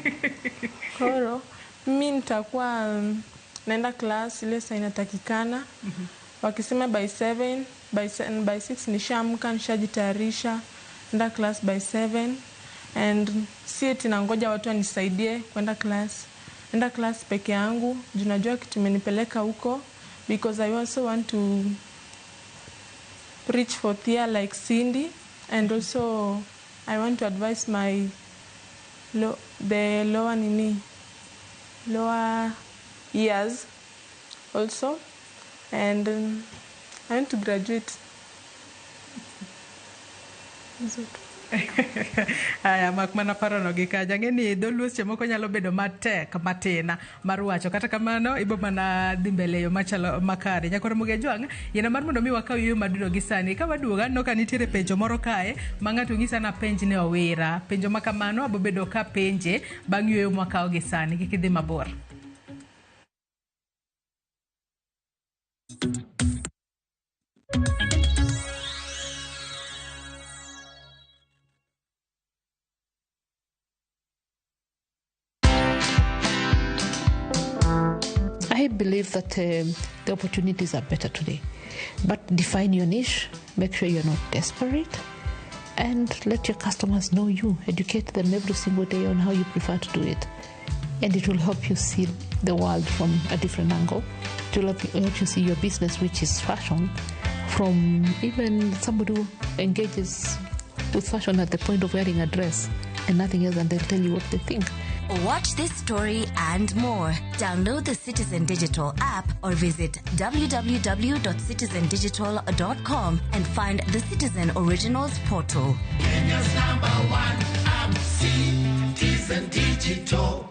Koro mi nitakuwa naenda class ile saa inatakikana. Wakisema by 7, by 6 nishaamka, nishajitayarisha, naenda class by 7 and si eti nangoja watu wanisaidie kwenda class. Naenda class peke yangu, juu najua kitu imenipeleka huko because I also want to reach fourth year like Cindy, and also I want to advise my the lower nini lower years also, and I want to graduate. Aya, mak mana parono gi kacha. Ang'e ni dholuo seche moko nyalo bedo matek matin mar wacho. Kata kamano, ibo mana dhi mbele e yo machalo makare. Nyakwar Ramogi Ajwang', yiena mar mondo mi wakaw yueyo madudo gi sani. Ka waduogo, aneno ka nitiere penjo moro kae ma ng'ato nyisa ni apenj ne Owira. Penjo ma kamano abo bedo ka penje bang' yueyo mwakawo gi sani. Kik idhi mabor. I believe that the opportunities are better today. But define your niche, make sure you're not desperate, and let your customers know you. Educate them every single day on how you prefer to do it. And it will help you see the world from a different angle. It will help you see your business, which is fashion, from even somebody who engages with fashion at the point of wearing a dress and nothing else, and they'll tell you what they think. Watch this story and more. Download the Citizen Digital app or visit www.citizendigital.com and find the Citizen Originals portal. Kenya's number one app, Citizen Digital.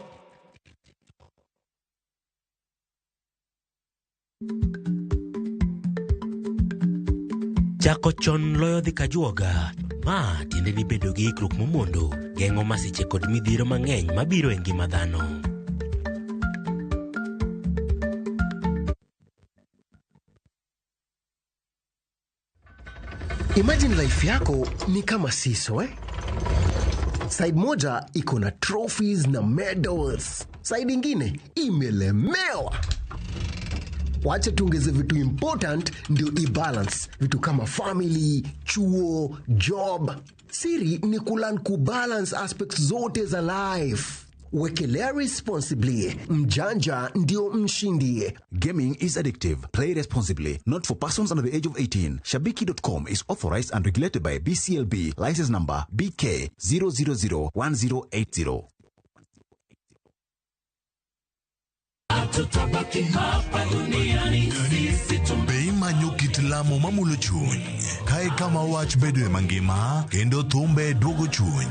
Chako chon loyo dhi kajuoga. Ma tiende ni bedo gi ikruok momondo geng'o masiche kod midhiero mang'eny mabiro e ngima dhano. Imagine life yako ni kama seesaw, eh? Side moja iko na trophies na medals, side ingine imelemewa. Wacha tuongeze vitu important ndio i-balance, vitu kama family, chuo, job. Siri ni kulearn kubalance aspects zote za life. Wekelea responsibly. Mjanja ndio mshindi. Gaming is addictive. Play responsibly. Not for persons under the age of 18. Shabiki.com is authorized and regulated by BCLB. License number BK 0001080. Be imanyo kit lamo mamulo chuny kae kama wach bedoe mangima kendo thumbe duogo chuny.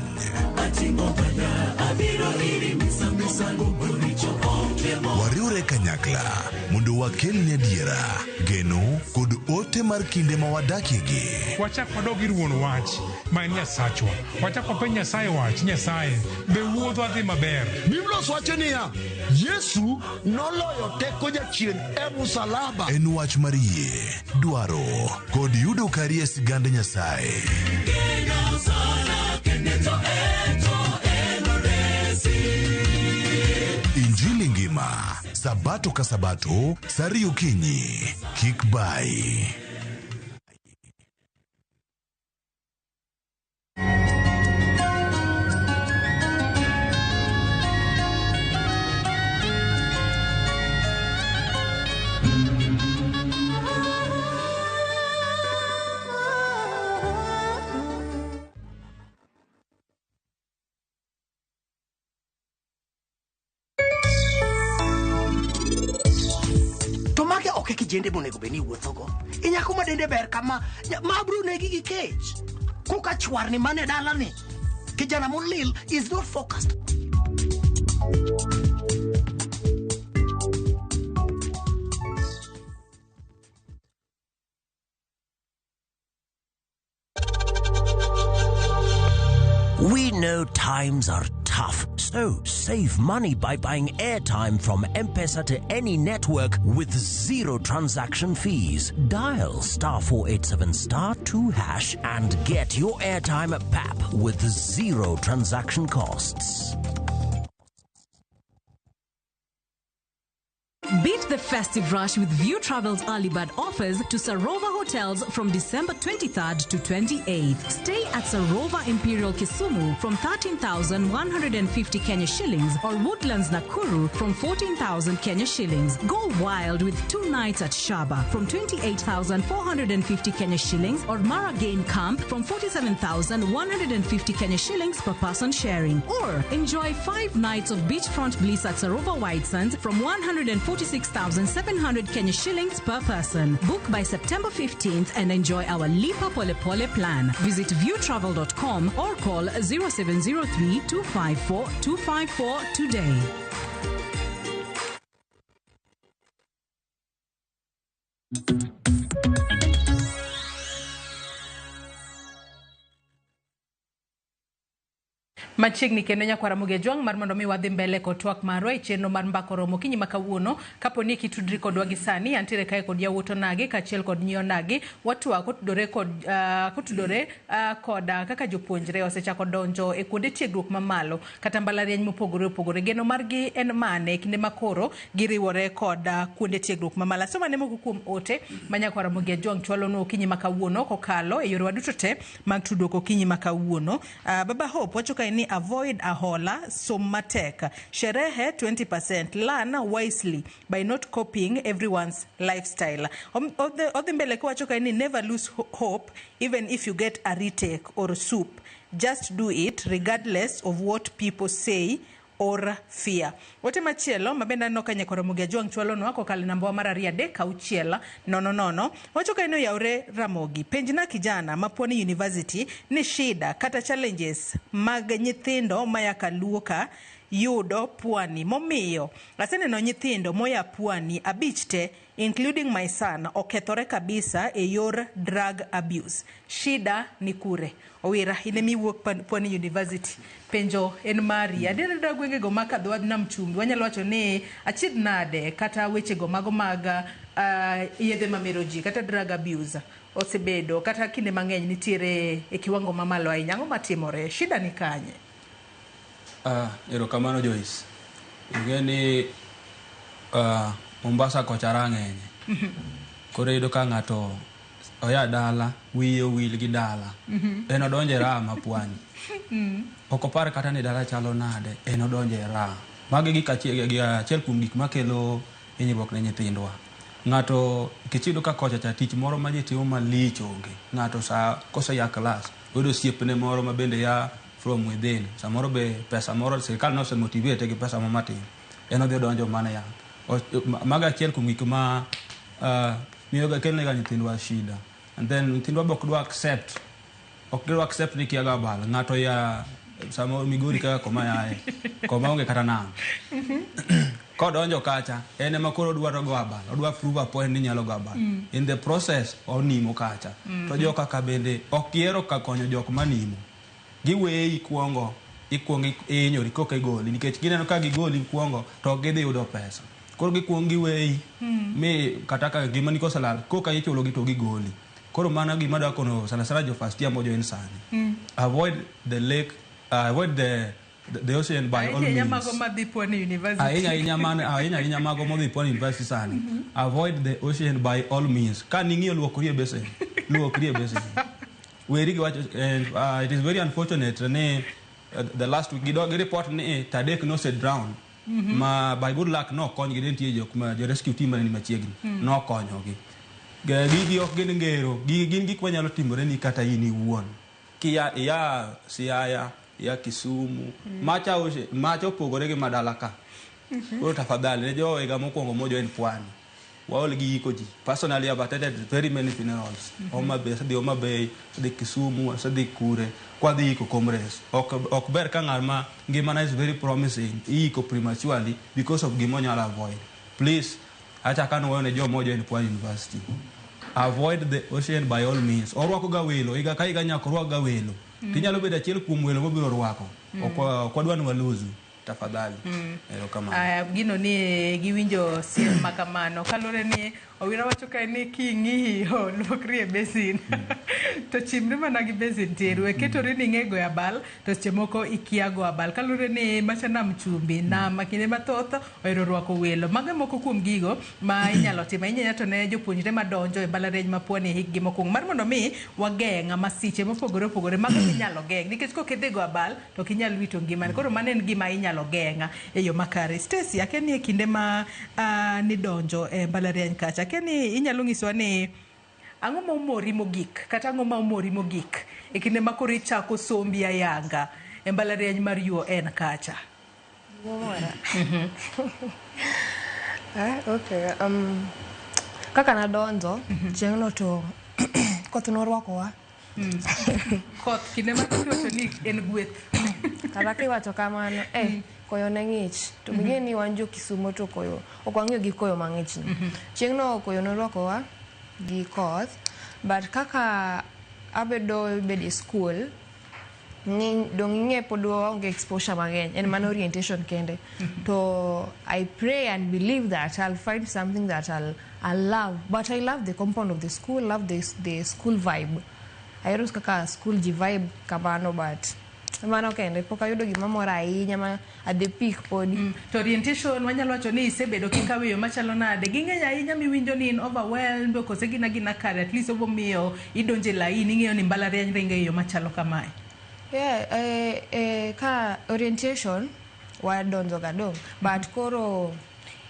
Wariwre kanyakla mondo wakelni adiera, geno kod ote mar kinde ma wadakiegi. Wachak wadog ir wuon wach ma en Nyasachwa. Wachak wapenj Nyasaye wach, Nyasaye, be wuodhwa dhi maber? Biblos wacho niya, Yesu noloyo teko jachien e musalaba. En wach mar yie, dwaro kod yudo kari e sigand Nyasaye. Injili ngima, Sabato ka Sabato, saa ariyo okinyi. Kik bai. kijende monego bed ni iwuothogo. Inyako ma dende ber kama, ma bro negi gi kech. Koka chwarni mane dalani. Kijana molil is not focused. We know times are tough, so save money by buying airtime from M-Pesa to any network with zero transaction fees. Dial star 487 star 2 hash and get your airtime at PAP with zero transaction costs. Beat the festive rush with View Travel's early bird offers to Sarova Hotels from December 23rd to 28th. Stay at Sarova Imperial Kisumu from 13,150 Kenya shillings or Woodlands Nakuru from 14,000 Kenya shillings. Go wild with 2 nights at Shaba from 28,450 Kenya shillings or Mara Game Camp from 47,150 Kenya shillings per person sharing. Or enjoy 5 nights of beachfront bliss at Sarova White Sands from 146,700 Kenya shillings per person. Book by September 15th and enjoy our Lipa Pole Pole plan. Visit viewtravel.com or call 0703 254 254 today. Machiegni kendo nyakwara Ramogi Ajwang' mar mondo mi wadhi mbele kod twak marwa e chenro mar Mbaka Oromo okinyi ma kawuono. Kapo ni kitudri kodwa gi sani, antiere kae kod yawuot onagi kaachiel kod nyi onagi. Watwak kotudore kod kaka jopuonjre osechako donjo e kuonde tiegruok mamalo kata mbalariany mopogore opogore. Geno margi en mane kinde ma koro giriwore kod kuonde tiegruok mamalo. Asoma ne moko kuom ote ma nyakwara Ramogi Ajwang' chwalonwa okinyi ma kawuono kokalo e yorewa duto te mag tudruok okinyi ma kawuono. Baba Hope wacho kae ni avoid ahola, som matek, sherehe 20%, learn wisely by not copying everyone's lifestyle. Odhi mbele kowacho kae ni never lose hope even if you get a retake or soup. Just do it regardless of what people say or fear. Ote machielo mabende aneno ka nyakwar Ramogi Ajwang' chwalonwa kokalo e namba mar 2 3 6 0 0. Wacho ka eno yaure Ramogi, penjna kijana ma Pwani University ni shida kata challenges mag nyithindo maya Kaluo ka yudo Pwani. Momiyo aseneno nyithindo moya Pwani 5 te including my son okethore kabisa e yor drug abuse. Shida ni kure? Owira, in emiwuok Pwani University, penjo en mari. Adier gwengego makadho wadh nam chumbi wanyalo wacho ni achiedh nade kata wechego mago mag yedhe mamero ji kata drug abuse osebedo kata kinde mang'eny nitiere e kiwango mamalo ahinya. Ang'o matimore? Shida ni kanye? Erokamano Joyce. Ing'e ni Mombasa kocha rang'eny. Koro iyudo ka ng'ato oya dala, wiye owil gi dala. En odonjo e raha ma Pwani. Ok opar kata ni dala chalo nade, en odonjo e raha. Magi gik achiel kuom gik makelo hinyruok ne nyithindwa. Ng'ato nikech iyudo ka kocha cha tich moro ma ji timo malich onge. Ng'ato sa koseya klas, oyudo osiepne moro ma bende ya from within. Samoro be pesa moro sirikal nosemotivate gi pesa moro matin. En odhi odonjo mana yath. Mago achiel kuom gik ma miyo kelonega nyithindwa shida. And then nyithindwa be ok dwa accept. Ok gidwa accept ni kia ga abal. Ng'ato ya samoro Migori kaka koma yae. Koma onge kata nam. Kodonjo kacha, en ema koro odwaro go abal. Odwa prove a point ni nyalo go abal. In the process, onimo kacha. To joka ka bende ok gihero ka konyo jok manimo. Giweyi kuongo, ikuongo ihinyori koka igoli. Nikech gineno ka gigoli kuongo, to ok gidhi yudo pesa. Koro gikuongo giweyi, mi kata ka ngimani koselal, koka ichulogi to gigoli. Koro mano gima adwa kono sana sana jo first year mojoin sani. Avoid the lake, avoid the ocean by all Ahinya means. mago madhi Pwani University. Ahinya ahinya mago modhi Pwani University sani. Avoid the ocean by all means. Ka ning'iyo luokri e besen, luokri e besen. Weri gi wacho, it is very unfortunate ni the last week gi report ni Tadek nose drown. Ma by good luck no konygi, ne nitie jok ma jo rescue team mane ni machiegni. Nokonyogi. Gigi ok gin ngero, gigi gin gik manyalo timore ni kata in iwuon. Kia iya Siaya, iya Kisumu, macha macha opogore gi madala ka. Koro tafadhali ne jo higa mokwongo mojoin Pwani. Waol gi iko ji. Personally, I've attended very many funerals. Homa Bay, asedhi Homa Bay, asedhi Kisumu, asedhi kure. Kwadhi iko comrades. Ok ber ka ng'ama ngimane is very promising, iiko prematurely because of gima onyalo avoid. Please, achako anuoyo ne joma ojoin Pwani University. Avoid the ocean by all means. Orwako ga welo, higa ka higa nyaka orwak ga welo. Tinyalo bedo achiel kuom welo mobiro rwako. Ok wadwa ni waluzu. Tafadhali. Erokamano. Aya, gino ni giwinjo siem ma kamano kaluwore ni Owira wacho kae ni king'iyo luokri e basin to chimri mana gi basin tir we ketori ni ing'e goyo abal to seche moko ikia go abal kaluwore ni macha nam chumbi nam kinde mathoth ohero rwako welo. Mago e moko kuom gigo ma inyalo timo ahinya to ne jopuonjre madonjo e mbalariany ma Pwani e hikgi mokwongo mar mondo mi wageng' masiche mopogore opogore mago minyalo geng' nikech kok idhi go abal to ok inyal wito ngimani. Koro mano en gima inyalo geng' e yo makare. Stacy, akia ni e kinde ma nidonjo e mbalariany kacha, akia ni inyalo nyisowa ni ang'o ma omori mogik kata ang'o ma omori mogik e kinde ma koro ichako sombi ayanga e mbalariany mar UoN kacha? Gimomora. Okay. Kaka nadonjo, chieng'no to koth norwakowa. Koth kinde mathoth iwacho ni en gweth. Kata kiwacho kamano, koyo ne ng'ich. To ming'e ni wan jo Kisumo to koyo, ok wang'iyo gi koyo mang'ich ni. Chieng'no koyo norwakowa gi koth, but kaka abedo bedo e school, dong ing'e pod waonge exposure mang'eny, en mana orientation kende. To I pray and believe that I'll find something that I'll love. But I love the compound of the school, love the school vibe. Ahero kaka school ji vibe kamano, but mano kende pok ayudo gima mora ahinya ma at the peak podi. To orientation wanyalo wacho ni isebedo kikawe yo machalo nade? Ging'eny ahinya miwinjo ni in overwhelmed kose gin agina kare at least obomiyo idonje laini ing'eyo ni mbalariany ringo e yo machalo kamae. Yeah, ka orientation wadonjo ga dong, but koro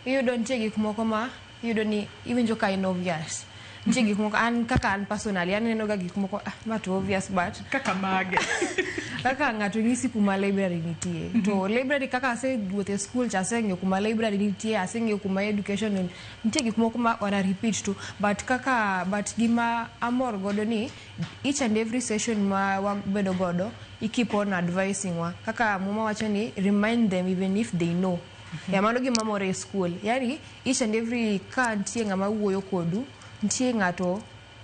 iyudo nitie gik moko ma iyudo ni iwinjo ka in obvious. Nitie gik moko an kaka an personally aneno ga gik moko ma to obvious but kaka mage kaka ng'ato nyisi kuma library nitie. To library kaka asewuotho e school cha aseng'eyo kuma library nitie, aseng'eyo kuma education nitie gik moko ma wana repeat to but kaka but gima amor godo ni each and every session ma wabedo godo i keep on advising wa kaka muma wacho ni remind them even if they know. Ya mano gima mora e school. Yani each and every ka nitie ng'ama wuoyo kodu, nitie ng'ato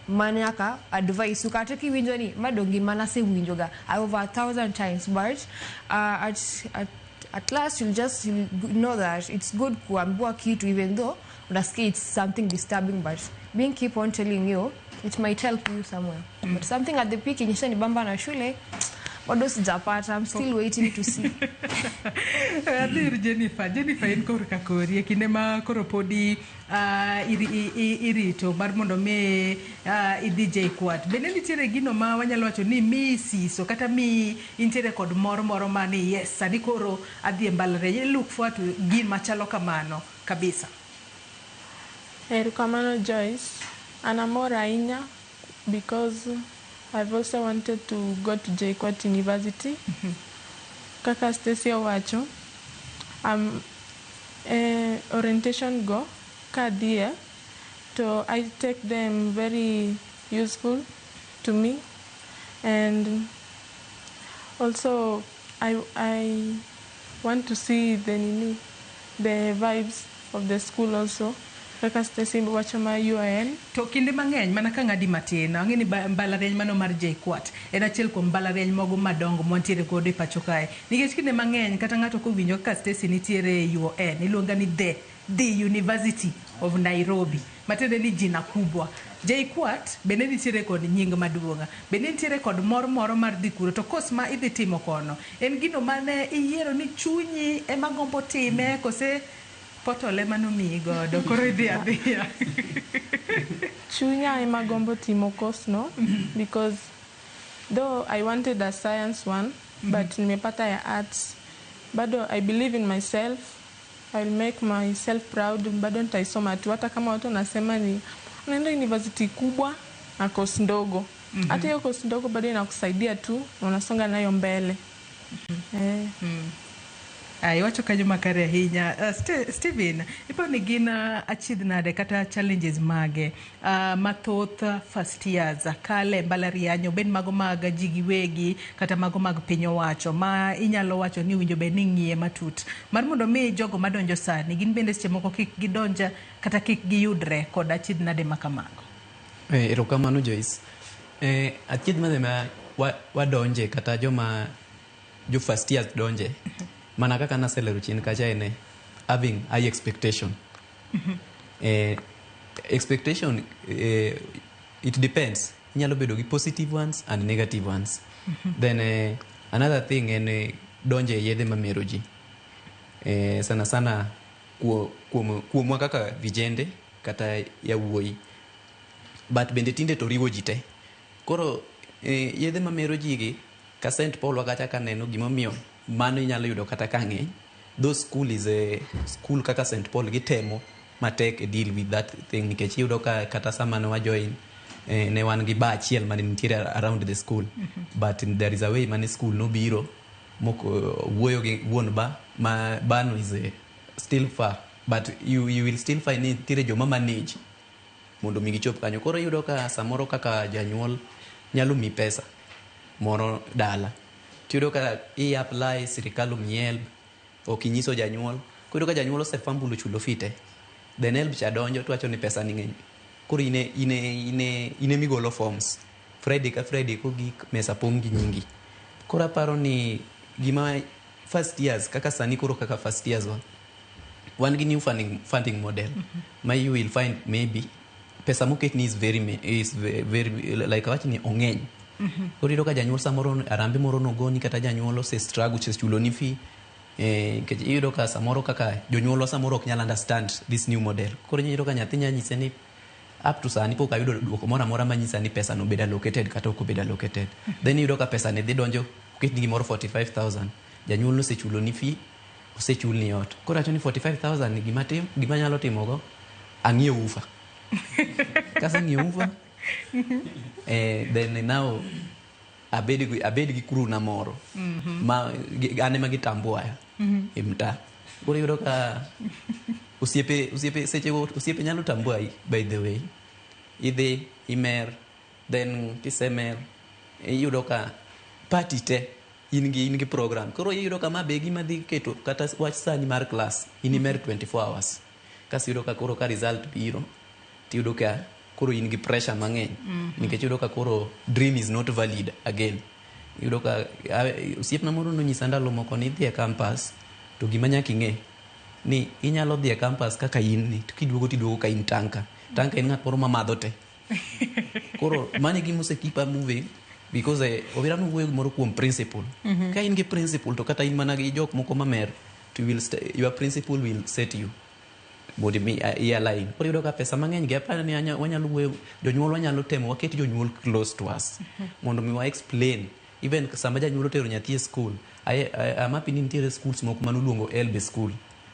manyaka advice u kata kiwinjo ni ma dong gima nasewinjo ga over 1,000 times, but at last you'll know that it's good kuambiwa kitu even though unasikia it's something disturbing, but being keep on telling you it might help you somewhere. But something at the peak inyesha ni bamba na shule bado sijapata. I'm still waiting to see. Adhi ir Jennifer. Jennifer, in korka kori e kinde ma koro podi irito mar mondo mi idhi JKUAT. Bende nitiere gino ma wanyalo wacho ni miyi siso kata miyi intiere kod mor moro ma ni yes, sani koro adhi e mbalariany. Look forward to gin machalo kamano kabisa. Erokamano Joyce. An amor ahinya because I've also wanted to go to JKUAT University. Kaka Stacy owacho, orientation go kadhie to I take them very useful to me, and also I want to see the nini, the vibes of the school also. Kaka Stacy wacho ma UoN. To kinde mang'eny mana ka ng'adi matin, ang'e ni mbalariany mano mar JKUAT en achiel kuom mbalariany mogo madongo mwantiere godo e pacho kae. Nikech kinde mang'eny kata ng'ato kowinjo kaka Stacy nitiere e UoN, iluonga ni the University of Nairobi. Matiende ni jina kubwa. JKUAT bende nitiere kod nying maduong'. Bende nitiere kod mor moro mar dhi kuro. To course ma idhi timo kono, en gino mane iyiero ni chunyi ema gombo time kose potol ema nomiyi godo koro idhi adhiya. Chunya ema gombo timo course no because though I wanted a science one, but nimepata ya arts. Bado I believe in myself. I'll make myself proud. Bado nitaisoma tu hata kama watu wanasema ni unaenda university kubwa na course ndogo. Hata hiyo course ndogo bado inakusaidia tu, unasonga nayo mbele. Iwacho kanyo makare ahinya. Steven, iparo ni gin achiedh nade kata challenges mage mathoth first years kale mbalariany, obed mago mag ji giwegi kata mago mag piny owacho, ma inyalo wacho ni owinjo bed ni ing'iye matut mar mondo mi jogo madonjo sani gin bende seche moko kik gidonj kata kik giyudre kod achiedh nade ma kamago? Erokamano Joyce. Achiedh nade ma wadonje kata joma jo first years donje, mana kaka naselero chien kacha, en having high expectation. Expectation, it depends, inyalo bedo gi positive ones and negative ones. Then another thing en donje e yedhe mamero ji, sana sana kuomwa kaka vijende kata yawuoyi, but bende tinde to riwo ji te. Koro yedhe mamero ji gi ka St Paul wakacha kaneno gimomiyo mano inyalo yudo kata ka ng'eny. Those school is a school kaka St Paul, gitemo matek e deal with that thing, nikech iyudo ka kata sama ne wajoin, ne wan gi bar achiel mane nitiere around the school, but there is a way mane school nobiro moko wuoyo gi wuon bar ma bar no is a still far, but you will still find ni nitiere joma manage mondo mi gichop kanyo. Koro iyudo ka samoro kaka janyuol nyalo mi pesa moro dala, tiyudo ka i apply, sirikal omiyi HELB, ok inyiso janyuol. Koro iyudo ka janyuol osefumble chulo fee te, then HELB cha donjo to wacho ni pesa ni ng'eny. Koro ine migolo forms Friday ka Friday kogik, mesa pong' gi nyingi. Koro aparo ni gima first years kaka sani, koro kaka first years wa wan gi new funding model ma you will find maybe pesa moketni is very like awach ni ong'eny. Koro iyudo ka janyuol samoro arambe moro nogoni, kata janyuol ose struggle, osechuloni fee, nikech iyudo ka samoro kaka jonyuolwa samoro ok nyal understand this new model. Koro iyudo ka nyathi nya nyise ni up to sani pok ayudo duoko moro amora manyisa ni pesa no obedo allocated kata ok obedo allocated. Then iyudo ka pesa ni dhi donjo, oketni gimoro 45,000, janyuol nosechuloni fee, osechulni ot, koro wacho ni 45,000 ni gima tim, gima anyalo timogo, ang'iew woofer. Kaseng'iewo woofer, then now abed gi crew na moro ma an ema gitambuaya e mtaa. Koro iyudo ka osiepe sechego osiepe nyalo tambuai. By the way, idhi imer, then kisemer iyudo ka party te in gi program. Koro iyudo ka ma be gima dhi keto kata wach sani mar class, in imer 24 hours kasi iyudo ka koro ka result biro, tiyudo ka koro in gi pressure mang'eny, nikech iyudo ka koro dream is not valid again. Iyudo ka osiepna moro nonyisa ndalo moko ni idhi e campus to gima nyaka ing'e ni inyalo dhi e campus kaka in ni, to kiduogo tiduogo ka in tanka tanka, in ng'at moro mamadho te. Koro mano e gima ose keep moving, because Owira nowuoyo gimoro kuom principle. Ka in gi principle, to kata in mana gi jok moko mamer, to you will your principle will set you mondo mi i align. Koro iyudo ka pesa mang'eny gi aparo ni wanyalo wuoyo jonyuol, wanyalo temo waket jonyuol close to us mondo mi wa explain. Even sama janyuol otero nyathi e school, I'm happy ni nitiere schools moko manoluongo HELB e school,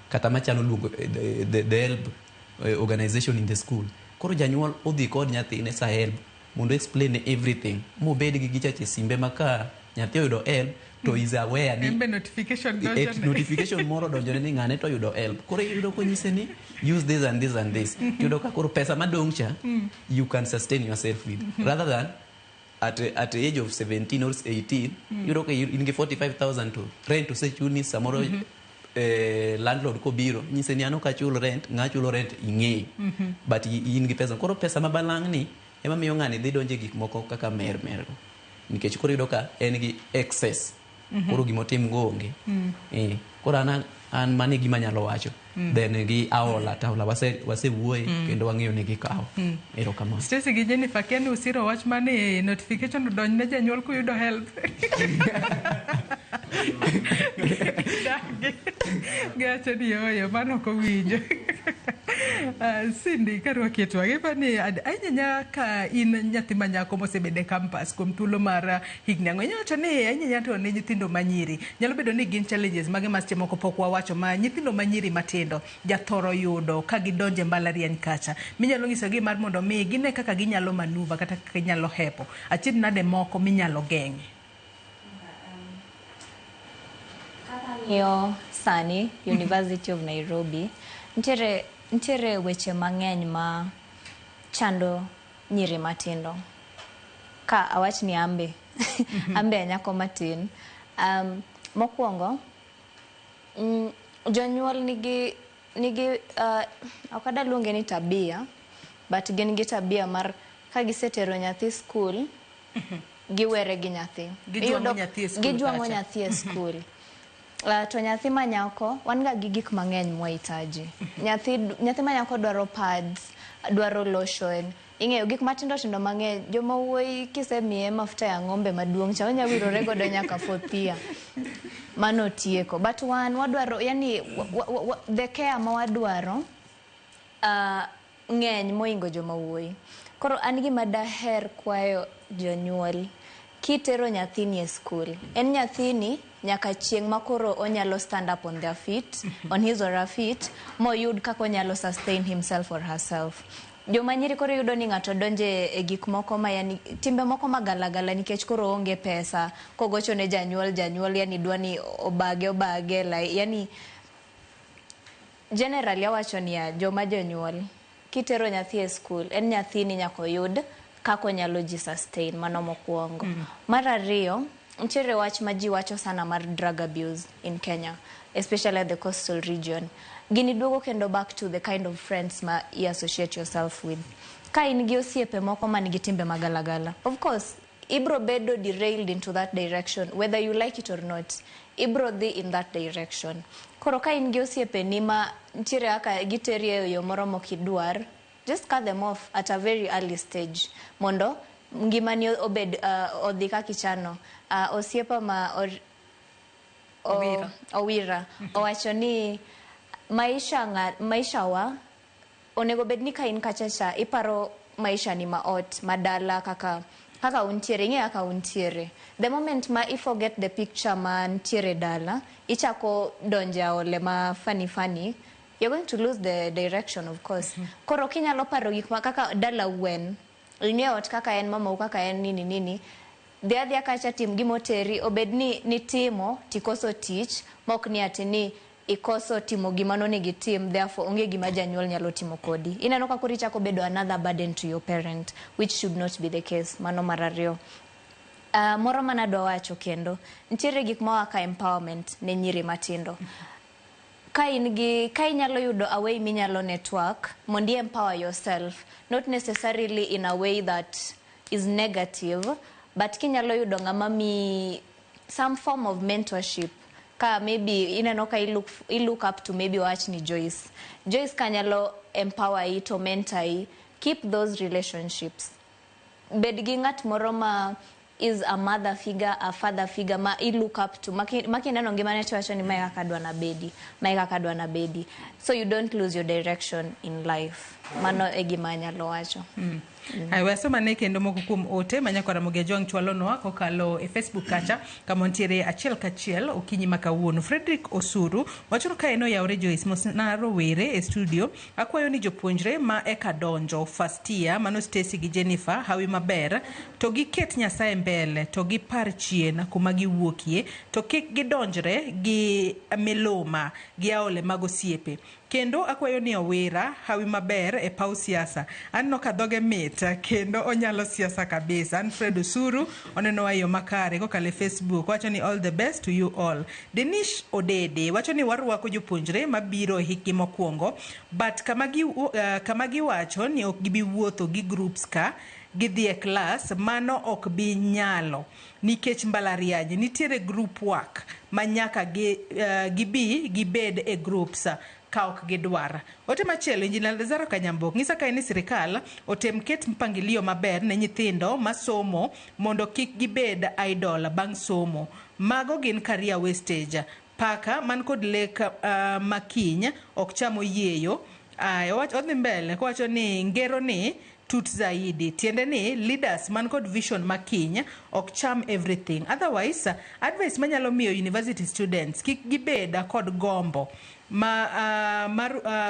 kata machano luongo the HELB organization in the school. Koro janyuol odhi kod nyathine sa HELB mondo explain everything, mobed gi gichache simbe ma ka nyathi oyudo HELB to is aware ni En be notification donjone. Notification moro donjone ni ng'ane to oyudo HELB. Koro iyudo konyise ni use this and this and this. Iyudo ka koro pesa madong' cha you can sustain yourself with, rather than at the age of 17 or 18 iyudo ka in gi 45,000 to rent osechulni samoro. Landlord kobiro nyise ni an ok achul rent, ng'a chulo rent ing'eyo, but in gi pesa. Koro pesa ma balang' ni ema miyo ng'ani dhi donjo e gik moko kaka mer mer go, nikech koro iyudo ka en gi excess. Koro gimotim go onge. Koro an mano e gima anyalo wacho. Then gi aola to aola wasewuoye kendo wang'eyo ni gikawo. Erokamano. Stacy gi Jennifer, kia ni usiro wach mane notification odonj ne janyuol kuyudo HELB. Dagi. Giwacho ni ooyo, mano ok owinjo. Cindy, karwaki e twak, ipani ahinya ka in nyathi ma nyako mosebedo e campus kuom thuolo mar higni ang'wen, inyalo wacho ni ahinya to ne nyithindo manyiri nyalo bedo ni gin challenges mage ma seche moko pok wawacho ma nyithindo manyiri matindo jathoro yudo ka gidonjo e mbalariany kacha, minyalo nyisogi mar mondo mi gine kaka ginyalo maneuver kata kaka ginyalo hepo achiedh nade moko minyalo geng'e? Kaka King'iyo sani University of Nairobi, nitiere weche mang'eny ma chando nyiri matindo. Ka awach ni ambe, ambe a nyako matin. Mokwongo, jonyuol nigi ok adwa luonge ni tabia, but gin gi tabia mar ka gisetero nyathi skul, giwere gi nyathi. Gijwang'o nyathi e skul Gijwang'o kacha. nyathi e skul. To nyathi ma nyako wan ga gi gik mang'eny mwahitaji. Nyathi ma nyako dwaro pads, dwaro lotion. Ing'eyo gik matindo tindo mang'eny. Joma wuoyi kisemiye mafuta ya ng'ombe maduong' cha onya wirore godo nyaka fourth year. Mano tieko. But wan wadwaro yani the care ma wadwaro ng'eny moingo joma wuoyi. Koro an gima daher kwayo jonyuol kitero nyathini e skul, en nyathini nyaka chieng' ma koro onyalo stand up on their feet, on his or her feet, moyud kaka onyalo sustain himself or herself. Joma nyiri koro yudo ni ng'ato donje e gik moko ma yani timbe moko magalagala nikech koro onge pesa kogocho ne janyuol janyuol yani dwa ni obage obage like, yani generally awacho niya joma jonyuol kitero nyathi e skul en nyathini nyaka oyud kaka onyalo ji sustain mano mokwongo. Mar ariyo nitiere wach ma ji wacho sana mar drug abuse in Kenya especially at the coastal region. Gini duogo kendo back to the kind of friends ma i associate yourself with. Ka in gi osiepe moko man gi timbe magalagala of course ibro bedo derailed into that direction whether you like it or not ibro dhi in that direction koro ka in gi osiepeni ma nitiere kaka giteri e yo moro mokidwar just cut them off at a very early stage mondo ngimani obed odhi kaka ichano osiepa ma or, Owira. Owira owacho ni maisha wa onego bed ni ka in kacha cha iparo maisha ni ma ot madala kaka kaka untiere ing'e kaka untiere the moment ma i forget the picture ma ntiere dala ichako donje aole ma funny funny you're going to lose the direction of course koro kinyalo paro gik ma kaka dala wen ing'e ot kaka en mamau kaka en nini nini dhi adhiya kacha tim gimoteri obed ni nitimo tikoso tich mok ni ati ni ikoso timo gima nonego itim therefore onge gima janyuol nyalo timo kodi ineno ka koro ichako bedo another burden to your parent which should not be the case mano mar ariyo moro manadwa wacho kendo nitiere gik ma kaka empowerment ne nyiri matindo ka in gi ka inyalo yudo a way minyalo network mondo i empower yourself not necessarily in a way that is negative but kinyalo yudo ng'ama mi some form of mentorship ka maybe ineno ka i look up to maybe wach ni Joyce Joyce kanyalo empower i to mentor i keep those relationships bed gi ng'at moro ma is a mother figure a father figure ma i look up to makineno ngimane to wacho ni mae kaka adwa nabedi mae kaka adwa nabedi so you don't lose your direction in life mano e gima anyalo wacho Ay, we asomane kendo moko kuom ote ma nyakwa Ramogi Ajwang' chwalonwa kokalo e Facebook kacha kama wantiere achiel kachiel okinyi ma kawuono. Frederick Osuru wacho ni ka en oyawre Joyce mosna rowere e studio akwayo ni jopuonjre ma eka donjo first year mano Stacy gi Jennifer hawi maber to giket Nyasaye mbele to gipar chien kuma giwuokie to kik gidonjre gi miluma gi aole mag osiepe. Kendo akwayo ni Owira hawi maber e paw siasa. Aneno ka dhoge mit kendo onyalo siasa kabisa. An Fred Osuru onenowa e yo makare kokalo e Facebook wacho ni all the best to you all. Denish Odede wacho ni warwako jopuonjre mabiro e hikgi mokwongo but kama giwacho ni ok gibi wuotho gi groups ka gidhi e klas mano ok bi nyalo nikech mbalariany nitiere group work ma nyaka gibi gibed e groups ka ok gidwar. Ote machielo Injinia Lazaro Kanyambok ng'isa ka en ni sirikal otem ket mpangilio maber ne nyithindo masomo mondo kik gibed idle bang' somo. Mago gin career wastage. Paka man kod lek makiny ok cham oyieyo. Odhi mbele kowacho ni ngero ni tut zaidi. Tiende ni leaders man kod vision makiny ok cham everything. Otherwise, advice manyalo miyo university students kik gibed kod gombo ma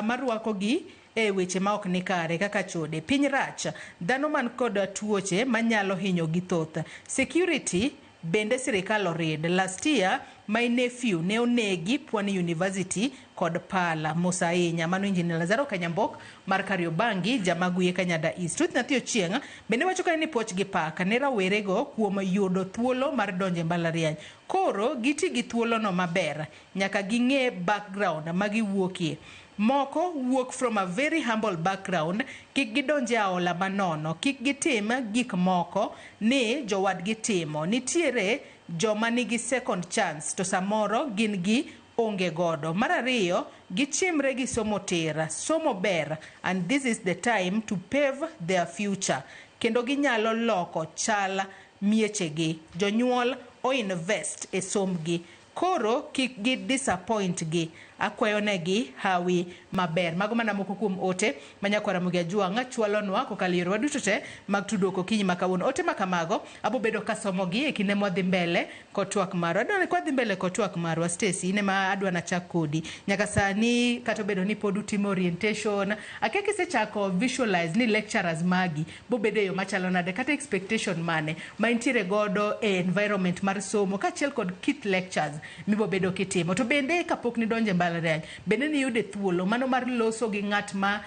marwako gi e weche ma ok ni kare kaka chode. Piny rach, dhano man kod tuoche manyalo hinyo gi thoth. Security Bende sirikal orid. Last year, my nephew ne onegi Pwani University kod pala. Mos ahinya. Mano Engineer Lazaro Kanyambok mar Kariobangi, Jamaguye Kanyada East. Ruth Nyathi Ochieng' bende wacho kae ni puoch gi pak ne rawerego kuom yudo thuolo mar donjo e mbalariany. Koro giti gi thuolono maber. Nyaka ging'e background ma giwuokie. Moko wuok from a very humble background, kik gidonj e aola manono, kik gitim gik moko ni jowadgi timo. Nitiere joma nigi second chance to samoro gin gi onge godo. Mar ariyo, gichimre gi somo tir. Somo ber and this is the time to pave their future. Kendo ginyalo loko chal miechegi. Jonyuol o invest e sombgi. Koro kik gi disappoint gi. Akwayonegi hawi maber. Mago mana moko kuom ote ma nyakwar Ramogi Ajwang' chwalonwa kokalo e yorewa duto te mag tudruok okinyi ma kawuono. Ote ma kamago abo bedo kasomogi e kinde mwadhi mbele kod twak marwa. Adwa ni kwadhi mbele kod twak marwa, Stacy, in ema adwa nachak kodi. Nyaka sani kata obedo ni pod utimo orientation, akia kisechako visualize ni lecturers magi bobedo e yo machalo nade kata expectation mane ma intiere godo e environment mar somo kaachiel kod kit lectures mibobedo kitimo. To bende kapok nidonjo e mbalariany, bende niyude thuolo mano mar loso gi ng'at ma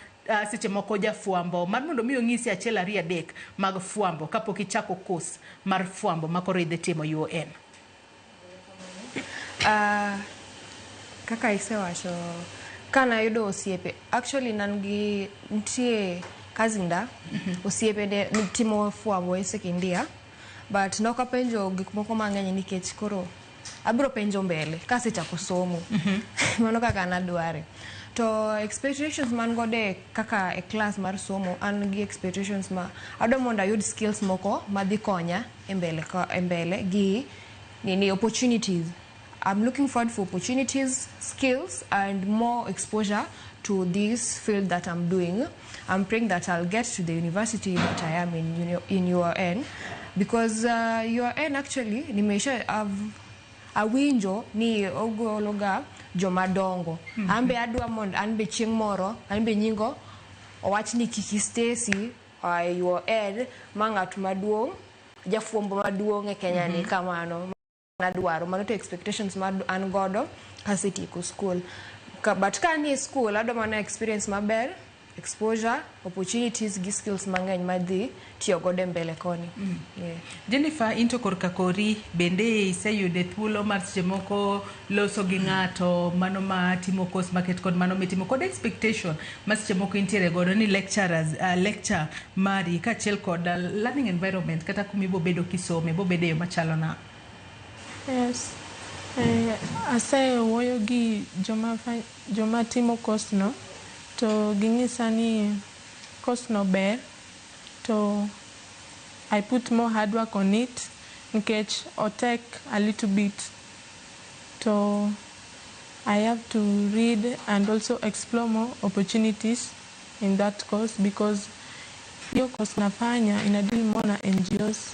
seche moko jafwambo mar mondo mi onyisi achiel ariyo adek mag fwambo kapok ichako course mar fwambo ma koro idhi timo UoN. Kaka isewacho, kanayudo osiepe, actually nan gi nitie cousin da, osiepe ne timo fwambo e second year, but nokapenjo gik moko mang'eny nikech koro abiro penjo mbele kasechako somo. Mano kaka nadware. To expectations man godo e kaka e class mar somo, an gi expectations ma adwa mondo ayud skills moko madhi konya e mbele, e mbele gi nini opportunities. I'm looking forward for opportunities, skills, and more exposure to this field that I'm doing. I'm praying that I'll get to the university that I am in UoN, because UoN actually nimesha awinjo ni ogologa joma dongo. An be adwa mondo an be chieng' moro an be nyingo owach ni Kiki Stacy oa e UoN ma ng'at maduong' jafwambo maduong' e Kenya ni kamano nadwaro. Mano to expectations ma an godo kasetieko school. But ka anie school adwa mana experience maber, exposure, opportunities gi skills mang'eny madhi tiyo godo e mbele koni. Yeah. Jennifer, into korka kori bende iseyude thuolo mar seche moko loso gi ng'ato mano ma timo course market kod mano mitimo kod expectation ma seche moko intiere godo ni lecturers, lecture mari kaachiel kod learning environment kata kuma ibobedo kisome bobedo e yo machalo nade? Yes. Asewuoyo gi joma timo course no to ging'isa ni course no ber to I put more hard work on it nikech otek a little bit to I have to read and also explore more opportunities in that course because hiyo course nafanya ina deal more na NGOs.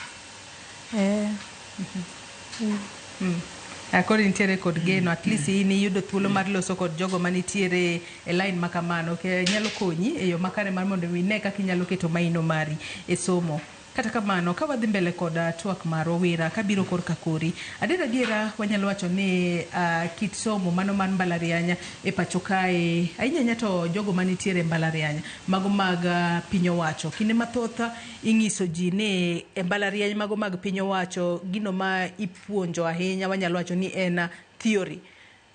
Koro intiere kod geno, at least in iyudo thuolo mar loso kod jogo manitiere e line ma kamano, nyalo konyi e yo makare mar mondo ine kaka inyalo keto maino mari e somo. Kata kamano, ka wadhi mbele kod twak marwa Wira, kabiro korka kori, adier adiera wanyalo wacho ni kit somo mano mar mbalariany e pacho kae, ahinya ahinya to jogo manitiere e mbalariany, mago mag piny owacho. Kinde mathoth ing'iso ji ni e mbalariany mago mag piny owacho, gino ma ipuonjo ahinya wanyalo wacho ni en theory.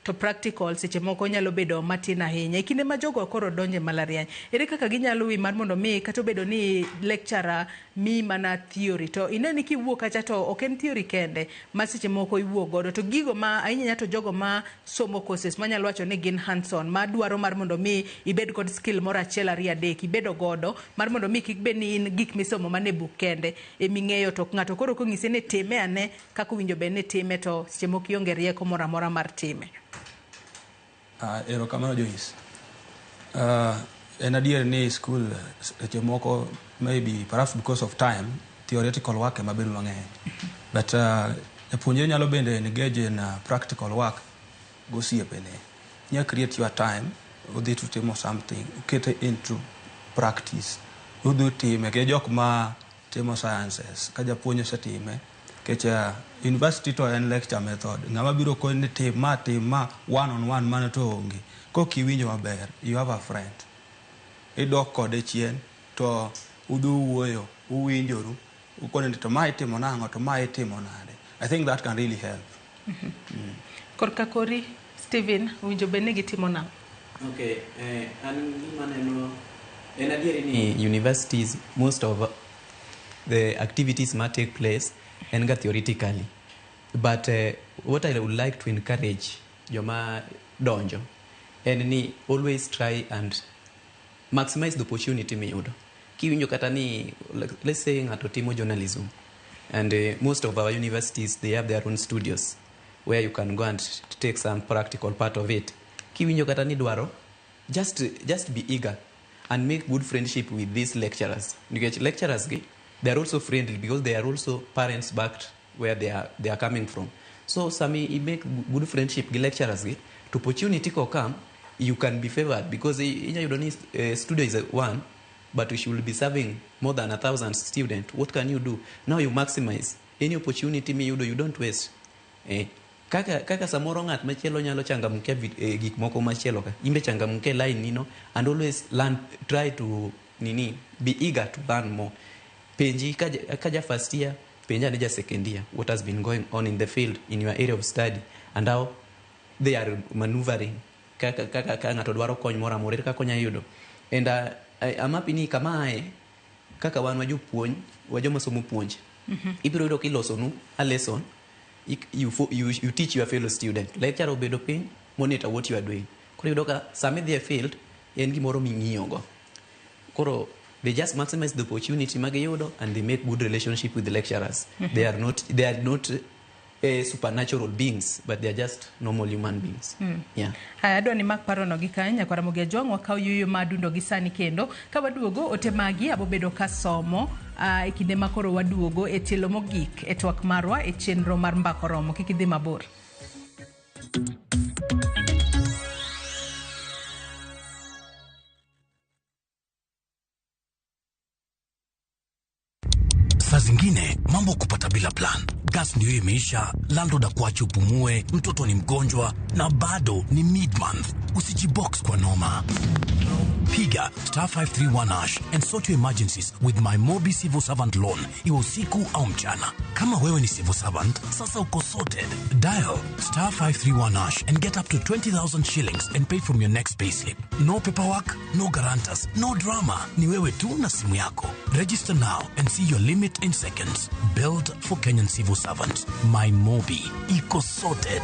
To practical seche moko nyalo bedo matin ahinya. E kinde ma jogo koro donjo e mbalariany, ere kaka ginyalo wi mar mondo mi kata obedo ni lecturer mi mana theory to ine ni kiwuok kacha to ok en theory kende ma seche moko iwuok godo to gigo ma ahinya ahinya to jogo ma somo courses manyalo wacho ni gin hands on ma dwaro mar mondo mi ibed kod skill moro achiel ariyo adek ibedo godo mar mondo mi kik bed ni in gik misomo mana e buk kende eming'eyo to ng'ato koro kong'isi ni time ane kaka owinjo bed ni time to seche moko ionge rieko moro amora mar time. Erokamano Joyce. En adier ni school seche moko maybe perhaps because of time theoretical work ema bedo mang'eny but japuonjre nyalo bende engage in practical work gosiepene. Inya create your time udhi to timo something ukete into practice udhi utime ke jok ma timo sciences ka japuonj osetime Nikech university to en lecture method. Ng'ama biro koni ni tim ma tim ma one on one mano to onge. Kokiwinjo maber, you have a friend. Idok kode chien to udhi uwuoyo, uwinjoru, ukone ni to ma itimo nang'o to ma itimo nade. I think that can really help. Korka kori Stephen, owinjo bed ni gitimo nang'o? Okay, an gima neno en adieri ni universities most of the activities ma take place en ga theoretically but what I would like to encourage joma donjo en ni always try and maximize the opportunity miyudo kiwinjo kata ni like, let's say ng'ato timo journalism and most of our universities they have their own studios where you can go and take some practical part of it kiwinjo kata ni dwaro just be eager and make good friendship with these lecturers nikech lecturers gi they are also friendly because they are also parents backed where they are coming from. So sami i make good friendship gi lecturers gi to opportunity ko come you can be favored because inya yudo ni studio is one but we should be serving more than 1,000 students. What can you do now? You maximize any opportunity miyudo, you don't waste. Kaka samoro ng'at machielo nyalo changamkia gik moko machielo ka imbe changamke line nino and always learn, try to nini, be eager to learn more. Penji ka ja first year, penja ne ja second year what has been going on in the field in your area of study and how they are maneuvering kaka ka ng'ato dwaro kony moro amora ere kaka onya yudo. And I'm happy ni kama ae kaka wan wa jopuonj wa joma somo puonj ibiro yudo kilosonu a lesson you teach your fellow student, lecturer obedo piny monitor what you are doing. Koro iyudo ka sama idhi e field en gimoro ming'iyo go. Koro they just maximize the opportunity magiyudo and they make good relationship with the lecturers. They are not supernatural beings, but they are just normal human beings. Yeah. Haya, adwa ni mak parono gi kanyo nyakwara Ramogi Ajwang', wakaw yueyo mar dundo gi sani kendo ka waduogo ote magi abobedo ka somo e kinde ma koro waduogo e tielo mogik e twak marwa e chenro mar Mbaka Oromo. Kik idhi mabor. Saa zingine mambo kupata bila plan. Gas ndio imeisha, landlord akuache upumue, mtoto ni mgonjwa na bado ni mid-month. Usijibox kwa noma. Piga star 531 hash and sort your emergencies with my Mobi Civil Servant Loan, iwe usiku au mchana. Kama wewe ni civil servant, sasa uko sorted. Dial star 531 hash and get up to 20,000 shillings and pay from your next payslip. No paperwork, no guarantors, no drama. Ni wewe tu na simu yako. Register now and see your limit in seconds. Built for Kenyan civil servants. My Mobi. Iko sorted.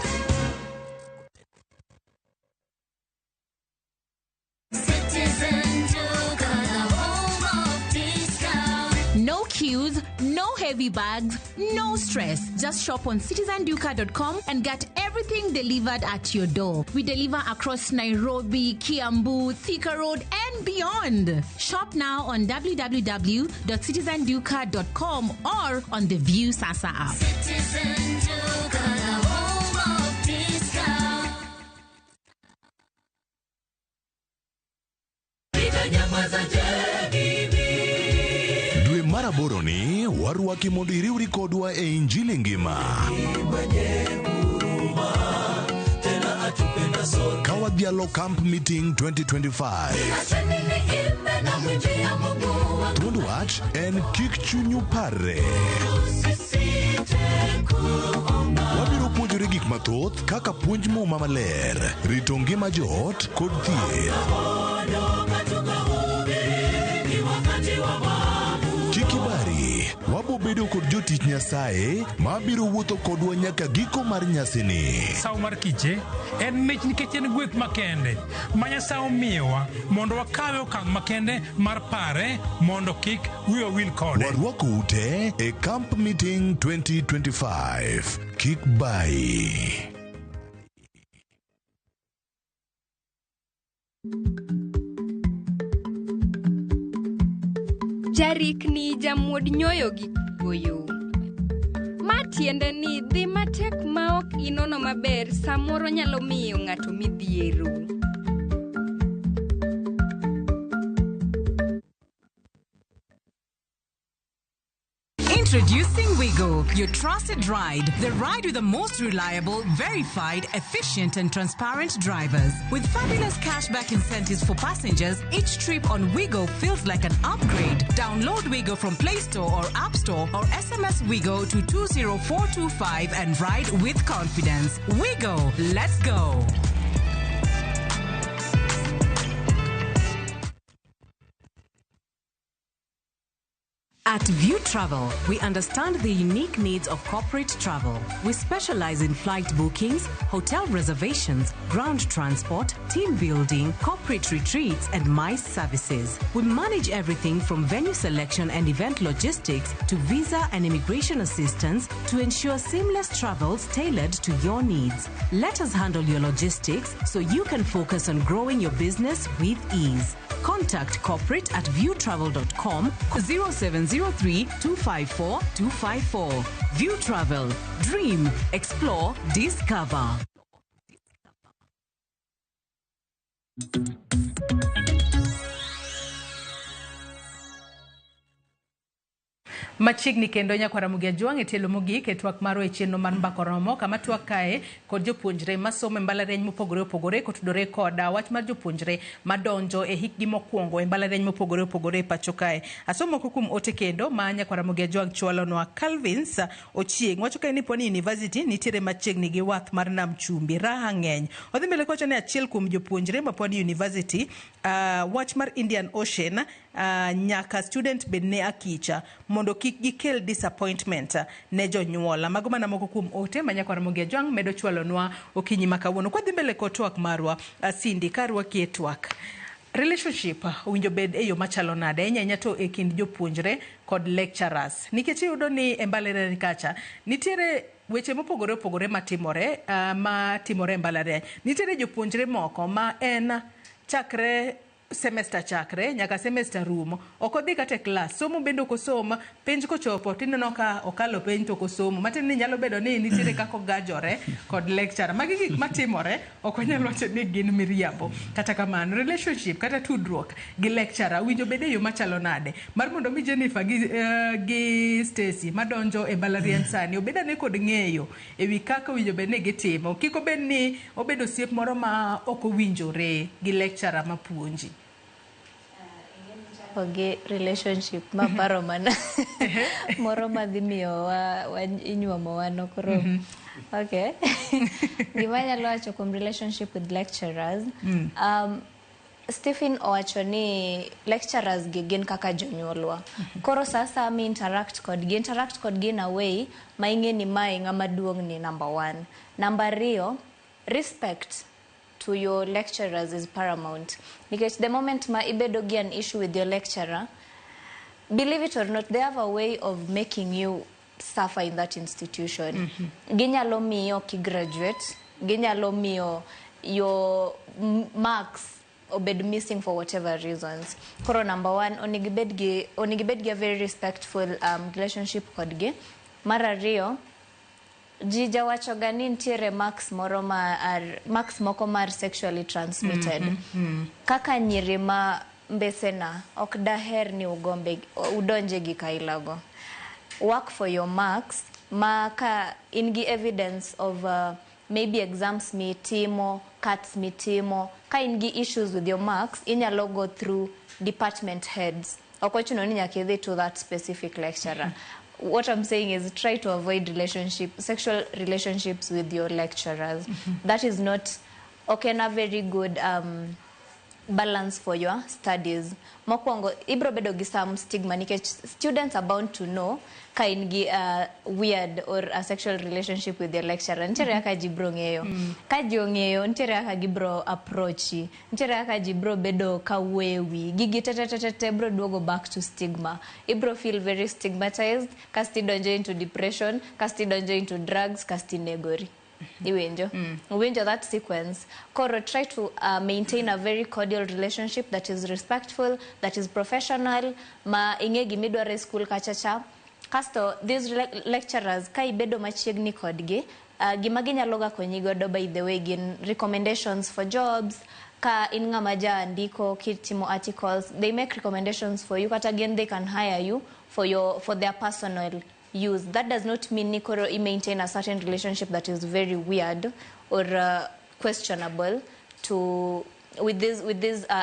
Citizen Duka, the home of discount. No queues, no heavy bags, no stress. Just shop on citizenduka.com and get everything delivered at your door. We deliver across Nairobi, Kiambu, Thika Road, and beyond. Shop now on www.citizenduka.com or on the View Sasa app. Citizen Duka, the home of discount. Dwe mar aboro ni warwaki mondo iriwri kodwa e injili ngima ka wadhialo Camp Meeting 2025. Thuond wach en kik chunyu parre. Wabiro puonjore gik mathoth kaka puonj Muma maler, rito ngima joot kod thieth. Kik ibari, wabo bedo kod jotich Nyasaye ma biro wuotho kodwa nyaka giko mar nyasini. Sawo mar kiche en mich nikech en gweth makende ma Nyasaye omiyowa mondo wakawe okang' makende mar pare mondo kik wiwa wil kode. Warwako ute e Camp Meeting 2025. Kik bayi. Jarikni jamuod nyoyo gi kuoyo. Ma tiende ni dhi matek ma ok inono maber samoro nyalo miyo ng'ato midhiero. Introducing Wigo, your trusted ride. The ride with the most reliable, verified, efficient, and transparent drivers. With fabulous cashback incentives for passengers, each trip on Wigo feels like an upgrade. Download Wigo from Play Store or App Store or SMS Wigo to 20425 and ride with confidence. Wigo, let's go. At View Travel, we understand the unique needs of corporate travel. We specialize in flight bookings, hotel reservations, ground transport, team building, corporate retreats, and MICE services. We manage everything from venue selection and event logistics to visa and immigration assistance to ensure seamless travels tailored to your needs. Let us handle your logistics so you can focus on growing your business with ease. Contact corporate at viewtravel.com 0703 254 254. View Travel. Dream, explore, discover. Machiegni kendo nyakwara Mugia Jwang' e tielo mogik e twak marwa e chenro mar Mbaka Oromo kama twak kae kod jopuonjre masomo e mbalariany mopogore opogore kotudore kod wach mar jopuonjre madonjo e hikgi mokwongo e mbalariany mopogore opogore e pacho kae. Asomo moko kuom ote kendo ma nyakwara Mugia Jwang' chwalonwa. Calvins Ochieng' wacho kae ni Pwani University nitiere machiegni gi wath mar Nam Chumbi, raha ng'eny. Odhi mbele kowacho ni achiel kuom jopuonjre ma Pwani University wach mar Indian Ocean nyaka student bed ne akicha mondo kik gikel disappointment ne jonyuol. Mago mana moko kuom ote ma nyakwar Ramogi Ajwang' medo chwalonwa okinyi ma kawuono. Kwadhi mbele kod twak marwa, Cindy, karwaki e twak. Relationship owinjo bed e yo machalo nade ahinya ahinya to e kind jopuonjre kod lecturers, nikech iyudo ni e mbalariany kacha nitiere weche mopogore opogore matimore e mbalariany. Nitiere jopuonjre moko ma en chakre semester chakre nyaka semester rumo ok odhi kata e klas, somo bende ok osom, penj kochopo tineno ka okalo penj to ok osomo, matiende ni nyalo bedo ni nitiere kaka ogajore kod lecturer. Magi gik matimore, ok wanyal wacho ni gin miriambo. Kata kamano, relationship kata tudruok gi lecturer winjo bed e yo machalo nade mar mondo mi Jennifer gi Stacy madonjo e mbalariany sani obed ane kod ng'eyo ewi kaka owinjo bed ni gitimo, kik obed ni obedo osiep moro ma ok owinjore gi lecturer mapuonji. Gi relationship ma paro mana moro madhi miyo wa inyuomo wano koro. Okay. Gima anyalo wacho kuom relationship with lecturers, Stephen owacho ni lecturers gi gin kaka jonyuolwa. Koro sasa mi interact kodgi in a way ma ing'e ni mae ng'ama duong' ni number one. Number ariyo, respect to your lecturers is paramount. Because the moment ma ibedo gi an issue with your lecturer, believe it or not, they have a way of making you suffer in that institution. Ginyalo miyo ki graduate, ginyalo miyo your marks obed missing for whatever reasons. Koro number one, onego ibed gi a very respectful relationship kodgi. Mar ariyo, ji jawacho ga ni nitiere marks moro marks moko mar sexually transmitted. Kaka nyiri ma mbesena ok daher ni udonje gi kailago. Work for your marks ma ka in gi evidence of maybe exams mitimo, cuts mitimo, ka in gi issues with your marks, inyalo go through department heads. Ok ochuno ni nyaka idhi to that specific lecturer. What I'm saying is try to avoid sexual relationships with your lecturers. That is not okay, a very good balance for your studies. Mokwongo, ibro bedo gi some stigma nikech students are bound to know ka in gi weird or a sexual relationship with your lecturer. Nitiere kaka ji bro ng'eyo. Ka ji ong'eyo, nitiere kaka gibro approachi. Nitiere kaka ji bro bedo ka wuoyo wi. Gigi te bro duogo back to stigma. Ibro feel very stigmatized, kasto idonjo into depression, kasto idonjo into drugs, kasto inegori. Iwinjo? Iwinjo that sequence. Koro, try to maintain a very cordial relationship that is respectful, that is professional, ma ing'e gimidwaro e school kachacha. Kasto, these lecturers, ka ibedo machiegni kodgi, gima ginyalo ga konyi godo by the way gin recommendations for jobs, ka in ng'ama ja ndiko, kitimo articles, they make recommendations for you, kata gin they can hire you for their personal use. That does not mean ni koro i maintain a certain relationship that is very weird or questionable to with these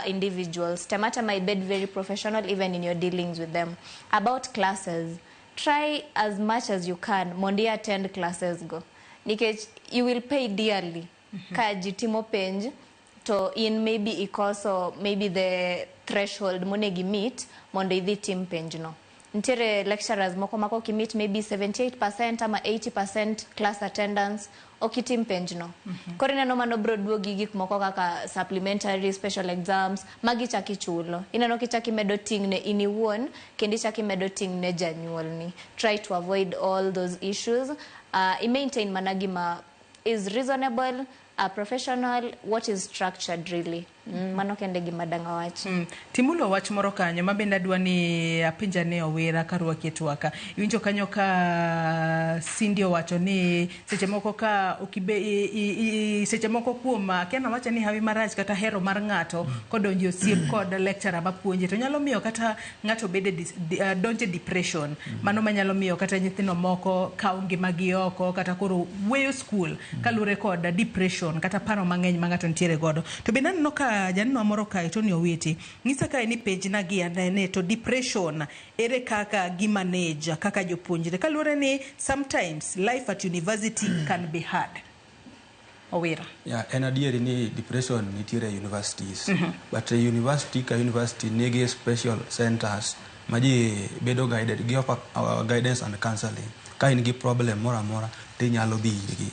individuals. Tem atema ibed very professional even in your dealings with them. About classes, try as much as you can mondo i attend classes go, nikech you will pay dearly ka ji timo penj to in maybe ikoso maybe the threshold monego meet mondo idhi tim penj no. Nitiere lecturers moko ma kok meet maybe 78% ama 80% class attendance, ok itim penj no. Koro ineno mano bro duogi gik moko kaka supplementary, special exams, magi chak ichulo. Ineno kichak imedo ting' ne in iwuon kendo ichak imedo ting' ne janyuolni. Try to avoid all those issues. I maintain mana gima is reasonable, professional, what is structured really. Mano kende gima dang' awach. Timulo wach moro kanyo ma bende adwa ni apenja ne Owira karwaki e twaka. Iwinjo kanyo ka Cindy owacho ni seche moko ka okibe, i, i, seche moko kuom akia nawacho ni hawi marach kata hero mar ng'ato kodonjo e osiep kod lecturer mapuonje to nyalo miyo kata ng'ato bede donjo e depression. Mano manyalo miyo kata nyithindo moko kawo ngimagi oko kata koro weyo skul kaluwore kod depression kata paro mang'eny ma ng'ato nitiere godo. To bende aneno ka janeno moro kae, Tony Owiti, nyisa kae ni penjna gi anene to depression ere kaka gi manage kaka jopuonjre, kaluwore ni sometimes life at university can be hard. Owira. Yeah, en adieri ni depression nitiere e universities. But university ka university nigi special centers ma ji bedo guided, gi offer guidance and counseling. Ka in gi problem moro amora tinyalo dhi irgi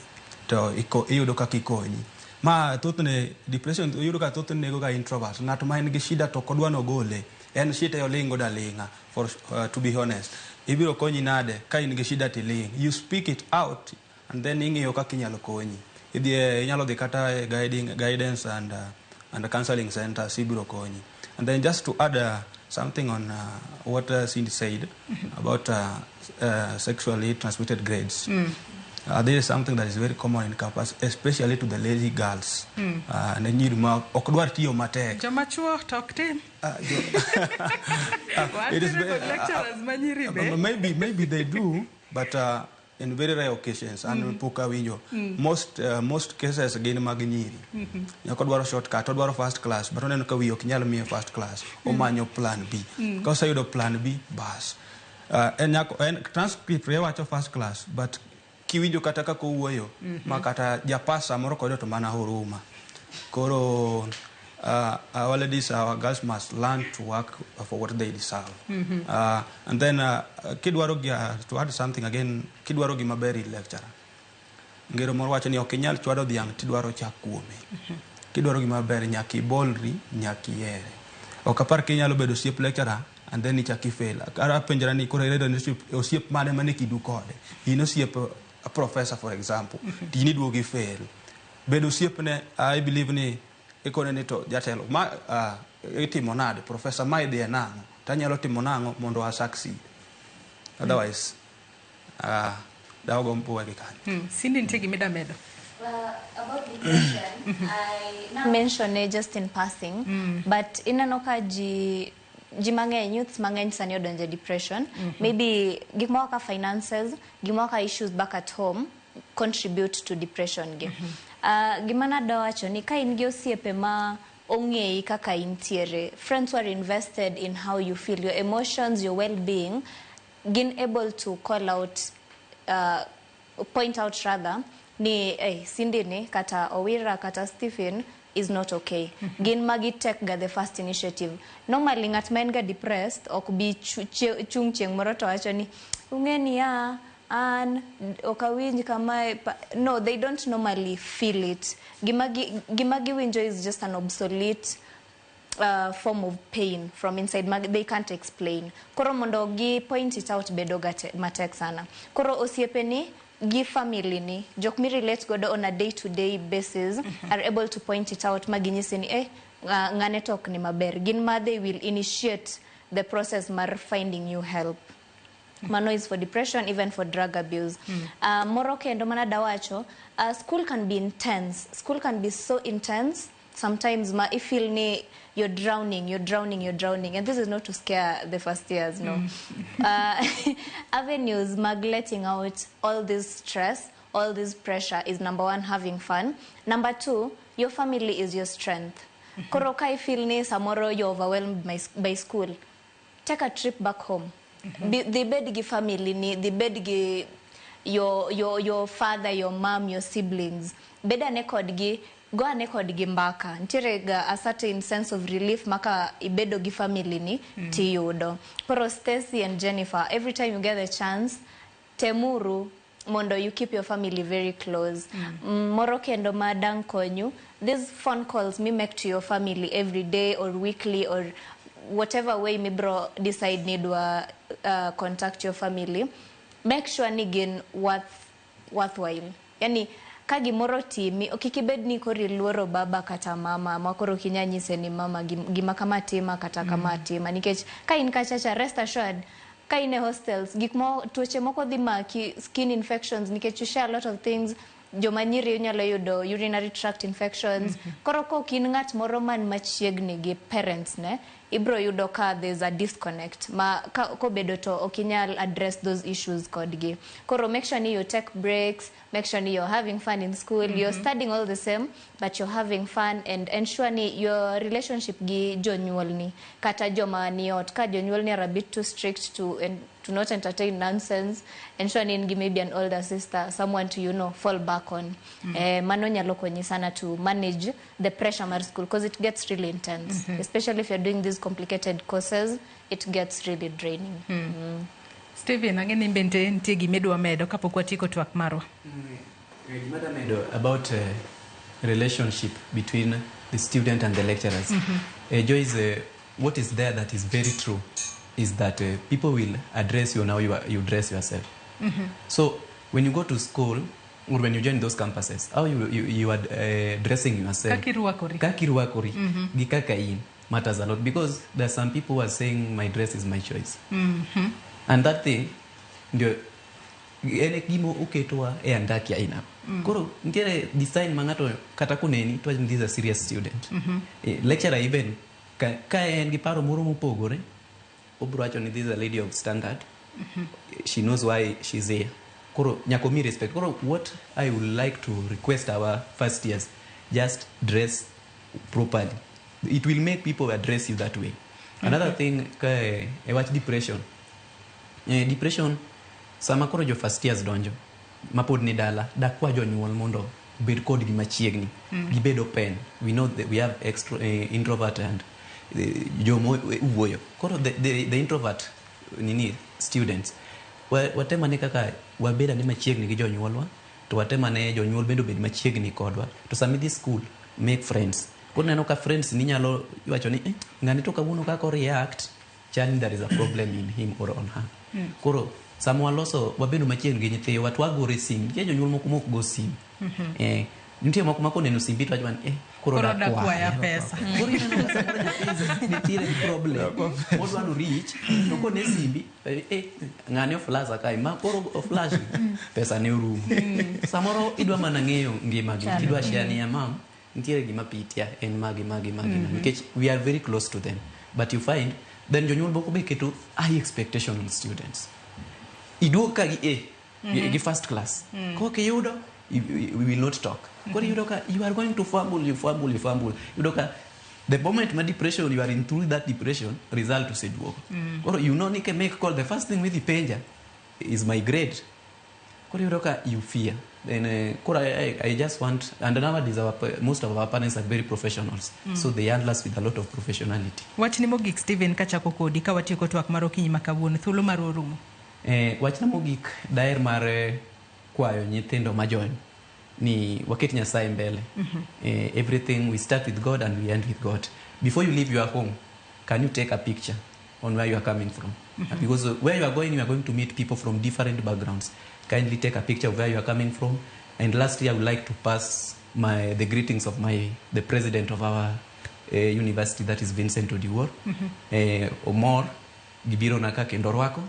to iyudo kaka ikonyi. Ma thothne depression iyudo ka thothne nego ga introvert, ng'at ma en gi shida to ok odwa nogole, en shite oling' godo aling'a. For to be honest, ibiro konyi nade ka in gi shida tiling'? You speak it out and then ing'iyo kaka inyalo konyi. Idhi inyalo dhi kata e guidance and counseling centers, ibiro konyi. And then just to add something on what Cindy said about sexually transmitted grades. This is something that is very common in campus, especially to the lazy girls. Ne nyiri ma ok dwar tiyo matek. Joma chuo to ok tim. It is Wantiere kod lecturers ma nyiri be. Maybe they do, but in very rare occasions, and pok awinjo. Most cases gin mag nyiri. Nyako dwaro shortcut, odwaro first class, but oneno ka wiye ok nyal miye first class. Omanyo plan B. Ka oseyudo plan B, bas. En nyako, en transcript ye wacho first class, but kiwinjo kata kaka owuoyo, ma kata japas samoro kode to mana huruma. Koro our ladies, our girls must learn to work for what they deserve. And then kidwaro to add something again, kidwaro gima ber ir lecturer. Ngero moro wacho ni ok inyal chwado dhiang' tidwaro chak kuome. Kidwaro gima ber nyaka ibolri, nyaka ihere. Ok apar kinyalo bedo osiep lecturer and then ichak ifail. Ara penjora ni koro ibedo ni osiep mane mane kindu kode. In osiep a professor, for example, to in iduogo ifail. Bedo osiepne, I believe ni ikone ni to jatelo ma itimo nade, professor, ma idhiye nang'o tanyalo timo nang'o mondo a succeed. Otherwise dawago mbuwe gi kanyo. Cindy, nitie gima ida medo? About depression, I mention it just in passing, but ineno ka ji mang'eny, youths mang'eny sani odonjo e depression. Maybe gik moko kaka finances, gik moko kaka issues back at home contribute to depression gi. Gima nadwa wacho ni ka in gi osiepe ma ong'eyi kaka intiere, friends who are invested in how you feel, your emotions, your well-being, gin able to call out, point out rather, ni hey, Cindy ni kata Owira kata Stephen is not okay. Gin magi take ga the first initiative. Normally ng'at ma en ga depressed ok bi chung chieng' moro to wacho ni ung'e ni ya an ok awinj kamae. No, they don't normally feel it. Gima giwinjo is just an obsolete form of pain from inside they can't explain. Koro mondo gi point it out bedo ga matek sana. Koro osiepeni gi family ni, jok mi relate godo on a day to day basis, are able to point it out ma ginyisi ni eh, ng'ane to ok ni maber. Gin ma they will initiate the process mar finding you help. Mano is for depression, even for drug abuse. Moro kendo mana dawacho, school can be intense. School can be so intense. Sometimes ma ifeel ni you're drowning, you're drowning, you're drowning. And this is not to scare the first years, no. Avenues mag letting out all this stress, all this pressure is number one, having fun. Number two, your family is your strength. Koro ka ifeel ni samoro you're overwhelmed by school, take a trip back home. Dhi bed gi family ni, dhi bed gi your father, your mom, your siblings. Bed ane kodgi, go ane kodgi mbaka. Nitiere ga a certain sense of relief maka ibedo gi family ni tiyudo. Koro Stacy and Jennifer, every time you get the chance, temuru mondo you keep your family very close. Moro kendo ma dang konyu, these phone calls mi make to your family every day or weekly or whatever way mibro decide nidwa contact your family, make sure ni gin worthwhile. Yani ka gimoro timi, kik ibed ni koro iluoro baba kata mama, ma koro ok inyal nyise ni mama gima kama tima kata kama tima. Nikech ka in kachacha, rest assured, ka in e hostels, gik mo, tuoche moko dhi maki, skin infections, nikech you share a lot of things, joma nyiri nyalo yudo urinary tract infections. Koro kok in ng'at moro man machiegni gi parents ne, ibro yudo ka there's a disconnect ma ka kobedo to ok inyal address those issues kodgi. Koro make sure ni you take breaks, make sure ni you're having fun in school, you're studying all the same, but you're having fun, and ensure ni your relationship gi jonyuolni kata joma ni ot, ka jonyuolni are a bit too strict to not entertain nonsense, ensure ni in gi maybe an older sister, someone to fall back on. Mano nyalo konyi sana to manage the pressure mar school, because it gets really intense, especially if you're doing these complicated courses, it gets really draining. Stephen, ang'e ni bende nitie gima idwa medo kapok watieko twak marwa. Gima da medo about relationship between the student and the lecturers. Joyce, what is there that is very true is that people will address you now you dress yourself. So when you go to school or when you join those campuses, how you are dressing yourself, Kaka irwakori. Kaka irwakori, gi kaka in matters a lot, because there are some people who are saying my dress is my choice. And that thing ndio en gima oketwa e andaki aina. Koro nitiere design ma ng'ato kata koneni to wacho ni this is a serious student. Lecturer even ka en gi paro moro mopogore, obiro wacho ni this is a lady of standard. She knows why she's here. Koro nyaka omi respect. Koro what I would like to request our first years, just dress properly. It will make people address you that way. Another thing, ka e wach depression. Depression, sama koro jo first years donjo, mapod ni dala, dak kwa jonyuol mondo obed kodgi machiegni. Gibed open. We know that we have extro, introvert and jomo wuoyo. Koro the introvert nini students, watemane kaka wabed ane machiegni gi jonyuolwa, to watemane jonyuol bende obed machiegni kodwa. To sama idhi school, make friends. Koro neno ka friends ni nyalo wacho ni ng'ani to kawuono kaka react, chal ni there is a problem in him or on her. Koro sama waloso wabedo machiegni gi nyithiwa to wagore sim. Nitie jonyuol moko mok go sim. Nitie moko ma koneno simbi to wacho ni koro Koro da dakwaya kwaya pesa. Koro ineno ka samoro nyathi nitiere gi problem modwa no reach to kone simbi ng'ani oflash kae ma koro oflash pesa ne orumo. Samoro idwa mana ng'eyo ngimagi, Chalo. idwa share ni mam nitiere gima pitia en magi magi magi nikech we are very close to them, but you find then jonyuol moko be keto high expectation on students. Iduog ka gi A gi first class, kok iyudo we will not talk. Koro iyudo ka you are going to fumble, you fumble, you fumble. Iyudo ka the moment ma depression, you are in through that depression, result oseduogo. Koro you know ni ke make call, the first thing midhi penja is my grade. Koro iyudo ka you fear. Then koro I just want, and nowadays most of our parents are very professionals, so they handle us with a lot of professionality. Wachni mogik, Stephen, kachako kodi ka watieko twak mar okinyi ma kawuono, thuolo mar orumo. Wachna mogik daher mar kwayo nyithindo ma join ni waket Nyasaye mbele. Everything we start with God and we end with God. Before you leave your home, can you take a picture on where you are coming from? Because where you are going, you are going to meet people from different backgrounds. Kindly take a picture of where you are coming from. And lastly, I would like to pass the greetings of the president of our university, that is Vincent Odiwuor. Omor gibiro na ka kendo rwako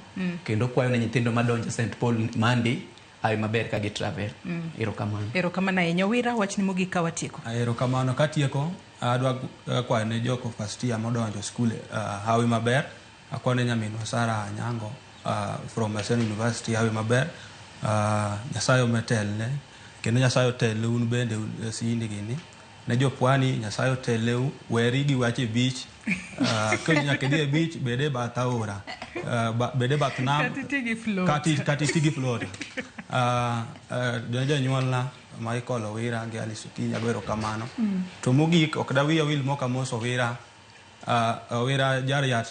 kendo kwayo ne nyithindo madonjo St. Paul Monday. hawi maber ka gi travel. Erokamano. Erokamano ahinya. Owira, wachni mogik ka watieko. Erokamano. Katieko, adwa kwayo ne joko first year modonjo skul hawi maber. Akwayo ne nyaminwa Sara Anyango from Maseno University hawi maber. Nyasaye ometelne kendo Nyasaye otelne un bende sindi gini. Ne jopwani Nyasaye otelneu, weri gi wach e beach. Ka nyaka idhi e beach, bed e bath aora. Bed e bath nam. Kata iti gi float. Kata iti gi float. Jonyuolna Michael Owira gi Alice Okinyi ago erokamano. To mogik ok dawiya wil mok amoso Owira. Owira jariat,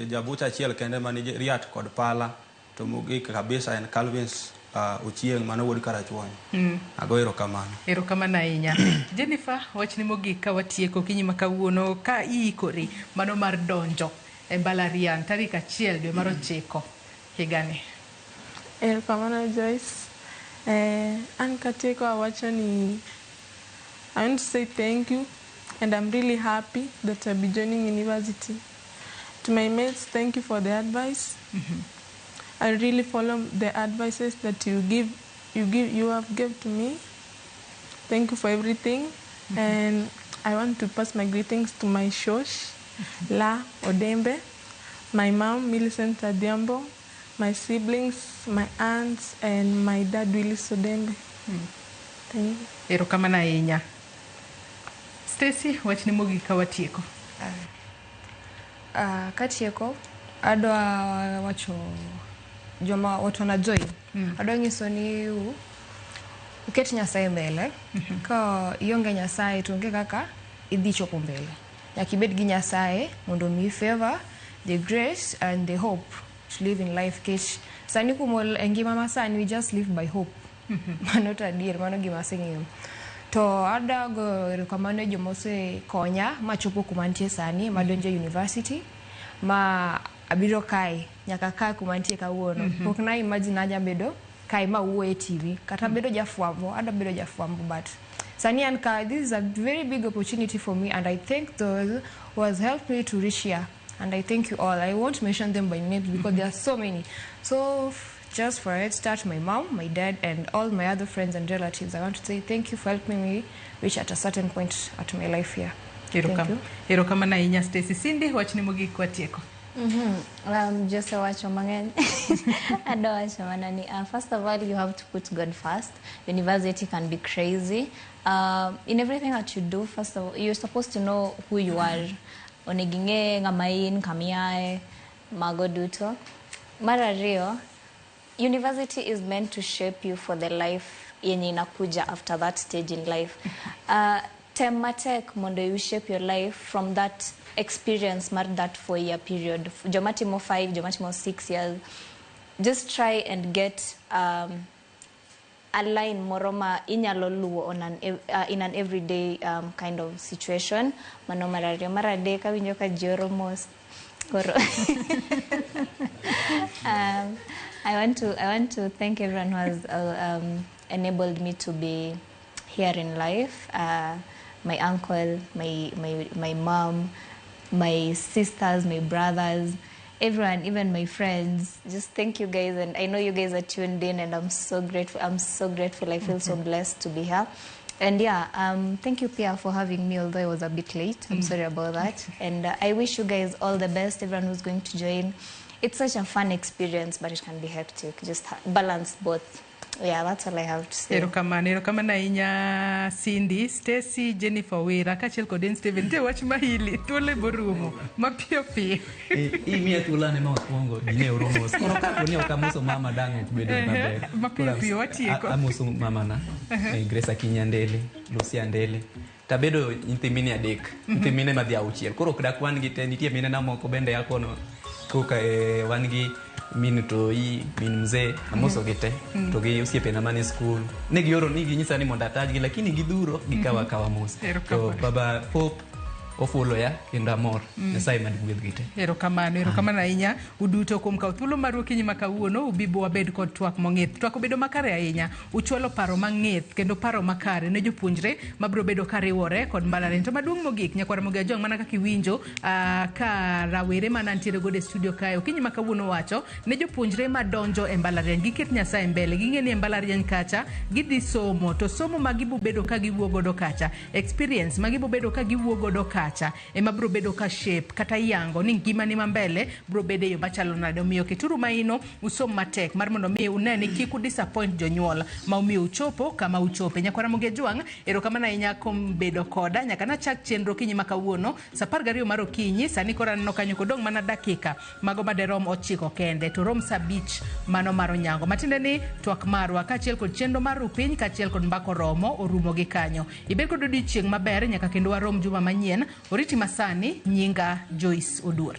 jabucha achiel kende mani riat kod pala. To mogik kabisa en Calvins Ochieng' mano wuod Karachuonyo. Ago erokamano. Erokamano ahinya. Jennifer, wachni mogik ka watieko okinyi ma kawuono ka iikori mano mar donjo e mbalariany tarik 1 dwe mar 9 higani. Erokamano Joyce. An katieko awacho ni I want to say thank you and I'm really happy that I'll be joining university. To my mates, thank you for the advice. I really follow the advices that you have gave to me. Thank you for everything. And I want to pass my greetings to my shosh, La Odembe, my mom, Millicent Adhiambo, my siblings, my aunts, and my dad, Willis Odembe. Thank you. Erokamano ahinya. Stacy, wachni mogik ka watieko. Katieko, adwa wacho joma otona join. Adwa nyiso ni uket Nyasaye mbele. Ka ionge Nyasaye to onge kaka idhi chopo mbele. Nyaka ibed gi Nyasaye mondo omiyi favor, the grace and the hope to live in life. Kech sani kumol e ngima masani we just live by hope. Mano to adier, mano gima aseng'eyo. To adwa goyo erokamano ne joma osekonya machopo kuma antie sani, madonjo e university, ma abiro kae, nyaka kae kuma antie kawuono. Pok na imagine anya bedo kae ma wuoyo e TV, kata bedo jafwambo, adwa bedo jafwambo, but sani an ka, this is a very big opportunity for me and I thank those who has helped me to reach here. And I thank you all. I won't mention them by names because there are so many. So just for a head start, my mom, my dad, and all my other friends and relatives, I want to say thank you for helping me reach at a certain point at my life here. Thank you. Erokamano ahinya Stacy. Cindy, wachni mogik watieko. Jose wacho mang'eny. Adwa wacho mana ni, first of all, you have to put God first. University can be crazy. In everything that you do, first of all, you're supposed to know who you are. Onego ing'e ng'ama in, kama iae, mago duto. Mar ariyo, university is meant to shape you for the life yenye inakuja after that stage in life. Tem matek mondo you shape your life from that experience mar that 4-year period. Joma timo 5, joma timo 6 years. Just try and get a line moro ma inyalo luwo on an, in an everyday kind of situation. Mano mar ariyo. Mar adek awinjo ka ji oro mos. Koro I want to thank everyone who has enabled me to be here in life. My uncle, my mom, my sisters, my brothers, everyone, even my friends. Just thank you guys, and I know you guys are tuned in, and I'm so grateful. I'm so grateful. I feel so blessed to be here. And yeah, thank you, Pia, for having me, although I was a bit late. I'm sorry about that. And I wish you guys all the best, everyone who's going to join. It's such a fun experience, but it can be hectic. Just balance both. Yeah, that's all I have to say. Erokamano, erokamano ahinya Cindy, Stacy, Jennifer Wira, kaachiel kod en Steven. Nitie wach mahili, thuolo borumo, mapiyo piyo. Imiya thuolo ane ma wakwongo ji ne oro mos. Koro kapo ni ok amoso mama dang' ok bedo maber. Mapiyo piyo watieko. Amoso mamana, Grace Akinyi Andele, Lucy Andele. Tabedo nyithi mine adek, nyithi mine madhi auchiel. Koro ok dakwan gi te, nitie minena moko bende akono. Koka wan gi min Toi, min Mzee, amoso gi te, to gi osiepena mane skul. Ne gioro ni ginyisa ni mondo atajgi, lakini gidhuro, gikawo akawa mos. To baba Pope, Ofuloya kendo amor. Nyasaye mad gwedhgi te. Erokamano, erokamano ahinya uduto kuom kawo thuolo maru okinyi ma kawuono ubibo wabed kod twak mong'ith. Twak obedo makare ahinya, uchwalo paro mang'ith kendo paro makare ne jopuonjre mabiro bedo kariwore kod mbalariany. To maduong' mogik, nyakwar Ramogi Ajwang' mana kaka iwinjo ka rawere mana ntiere godo e studio kae okinyi ma kawuono wacho ne jopuonjre madonjo e mbalariany giket Nyasaye mbele, ging'e ni e mbalariany kacha gidhi somo to somo ma gibo bedo ka giwuok godo kacha, experience ma gibo bedo ka giwuok godo kacha ema biro bedo ka shape kata yango ni ngimani ma mbele biro bedo e yo machalo nade. Omiyo keturu maino usom matek mar mondo mi une ni kik u disappoint jonyuol ma omiyo uchopo kama uchope. Nyakwar Ramogi Ajwang', erokamano ahinya kuom bedo koda nyaka nachak chenro okinyi ma kawuono sa 12 mar okinyi. Sani koro aneno kanyo kodong' mana dakika mago maderom 9 kende to rom sa 5 mano mar onyango. Matiende ni twak marwa kaachiel kod chenro mar rupiny kaachiel kod mbako romo orumo gi kanyo. Ibed kod odiochieng' maber nyaka kendo warom juma manyien. Oriti masani, nyinga Joyce Oduor.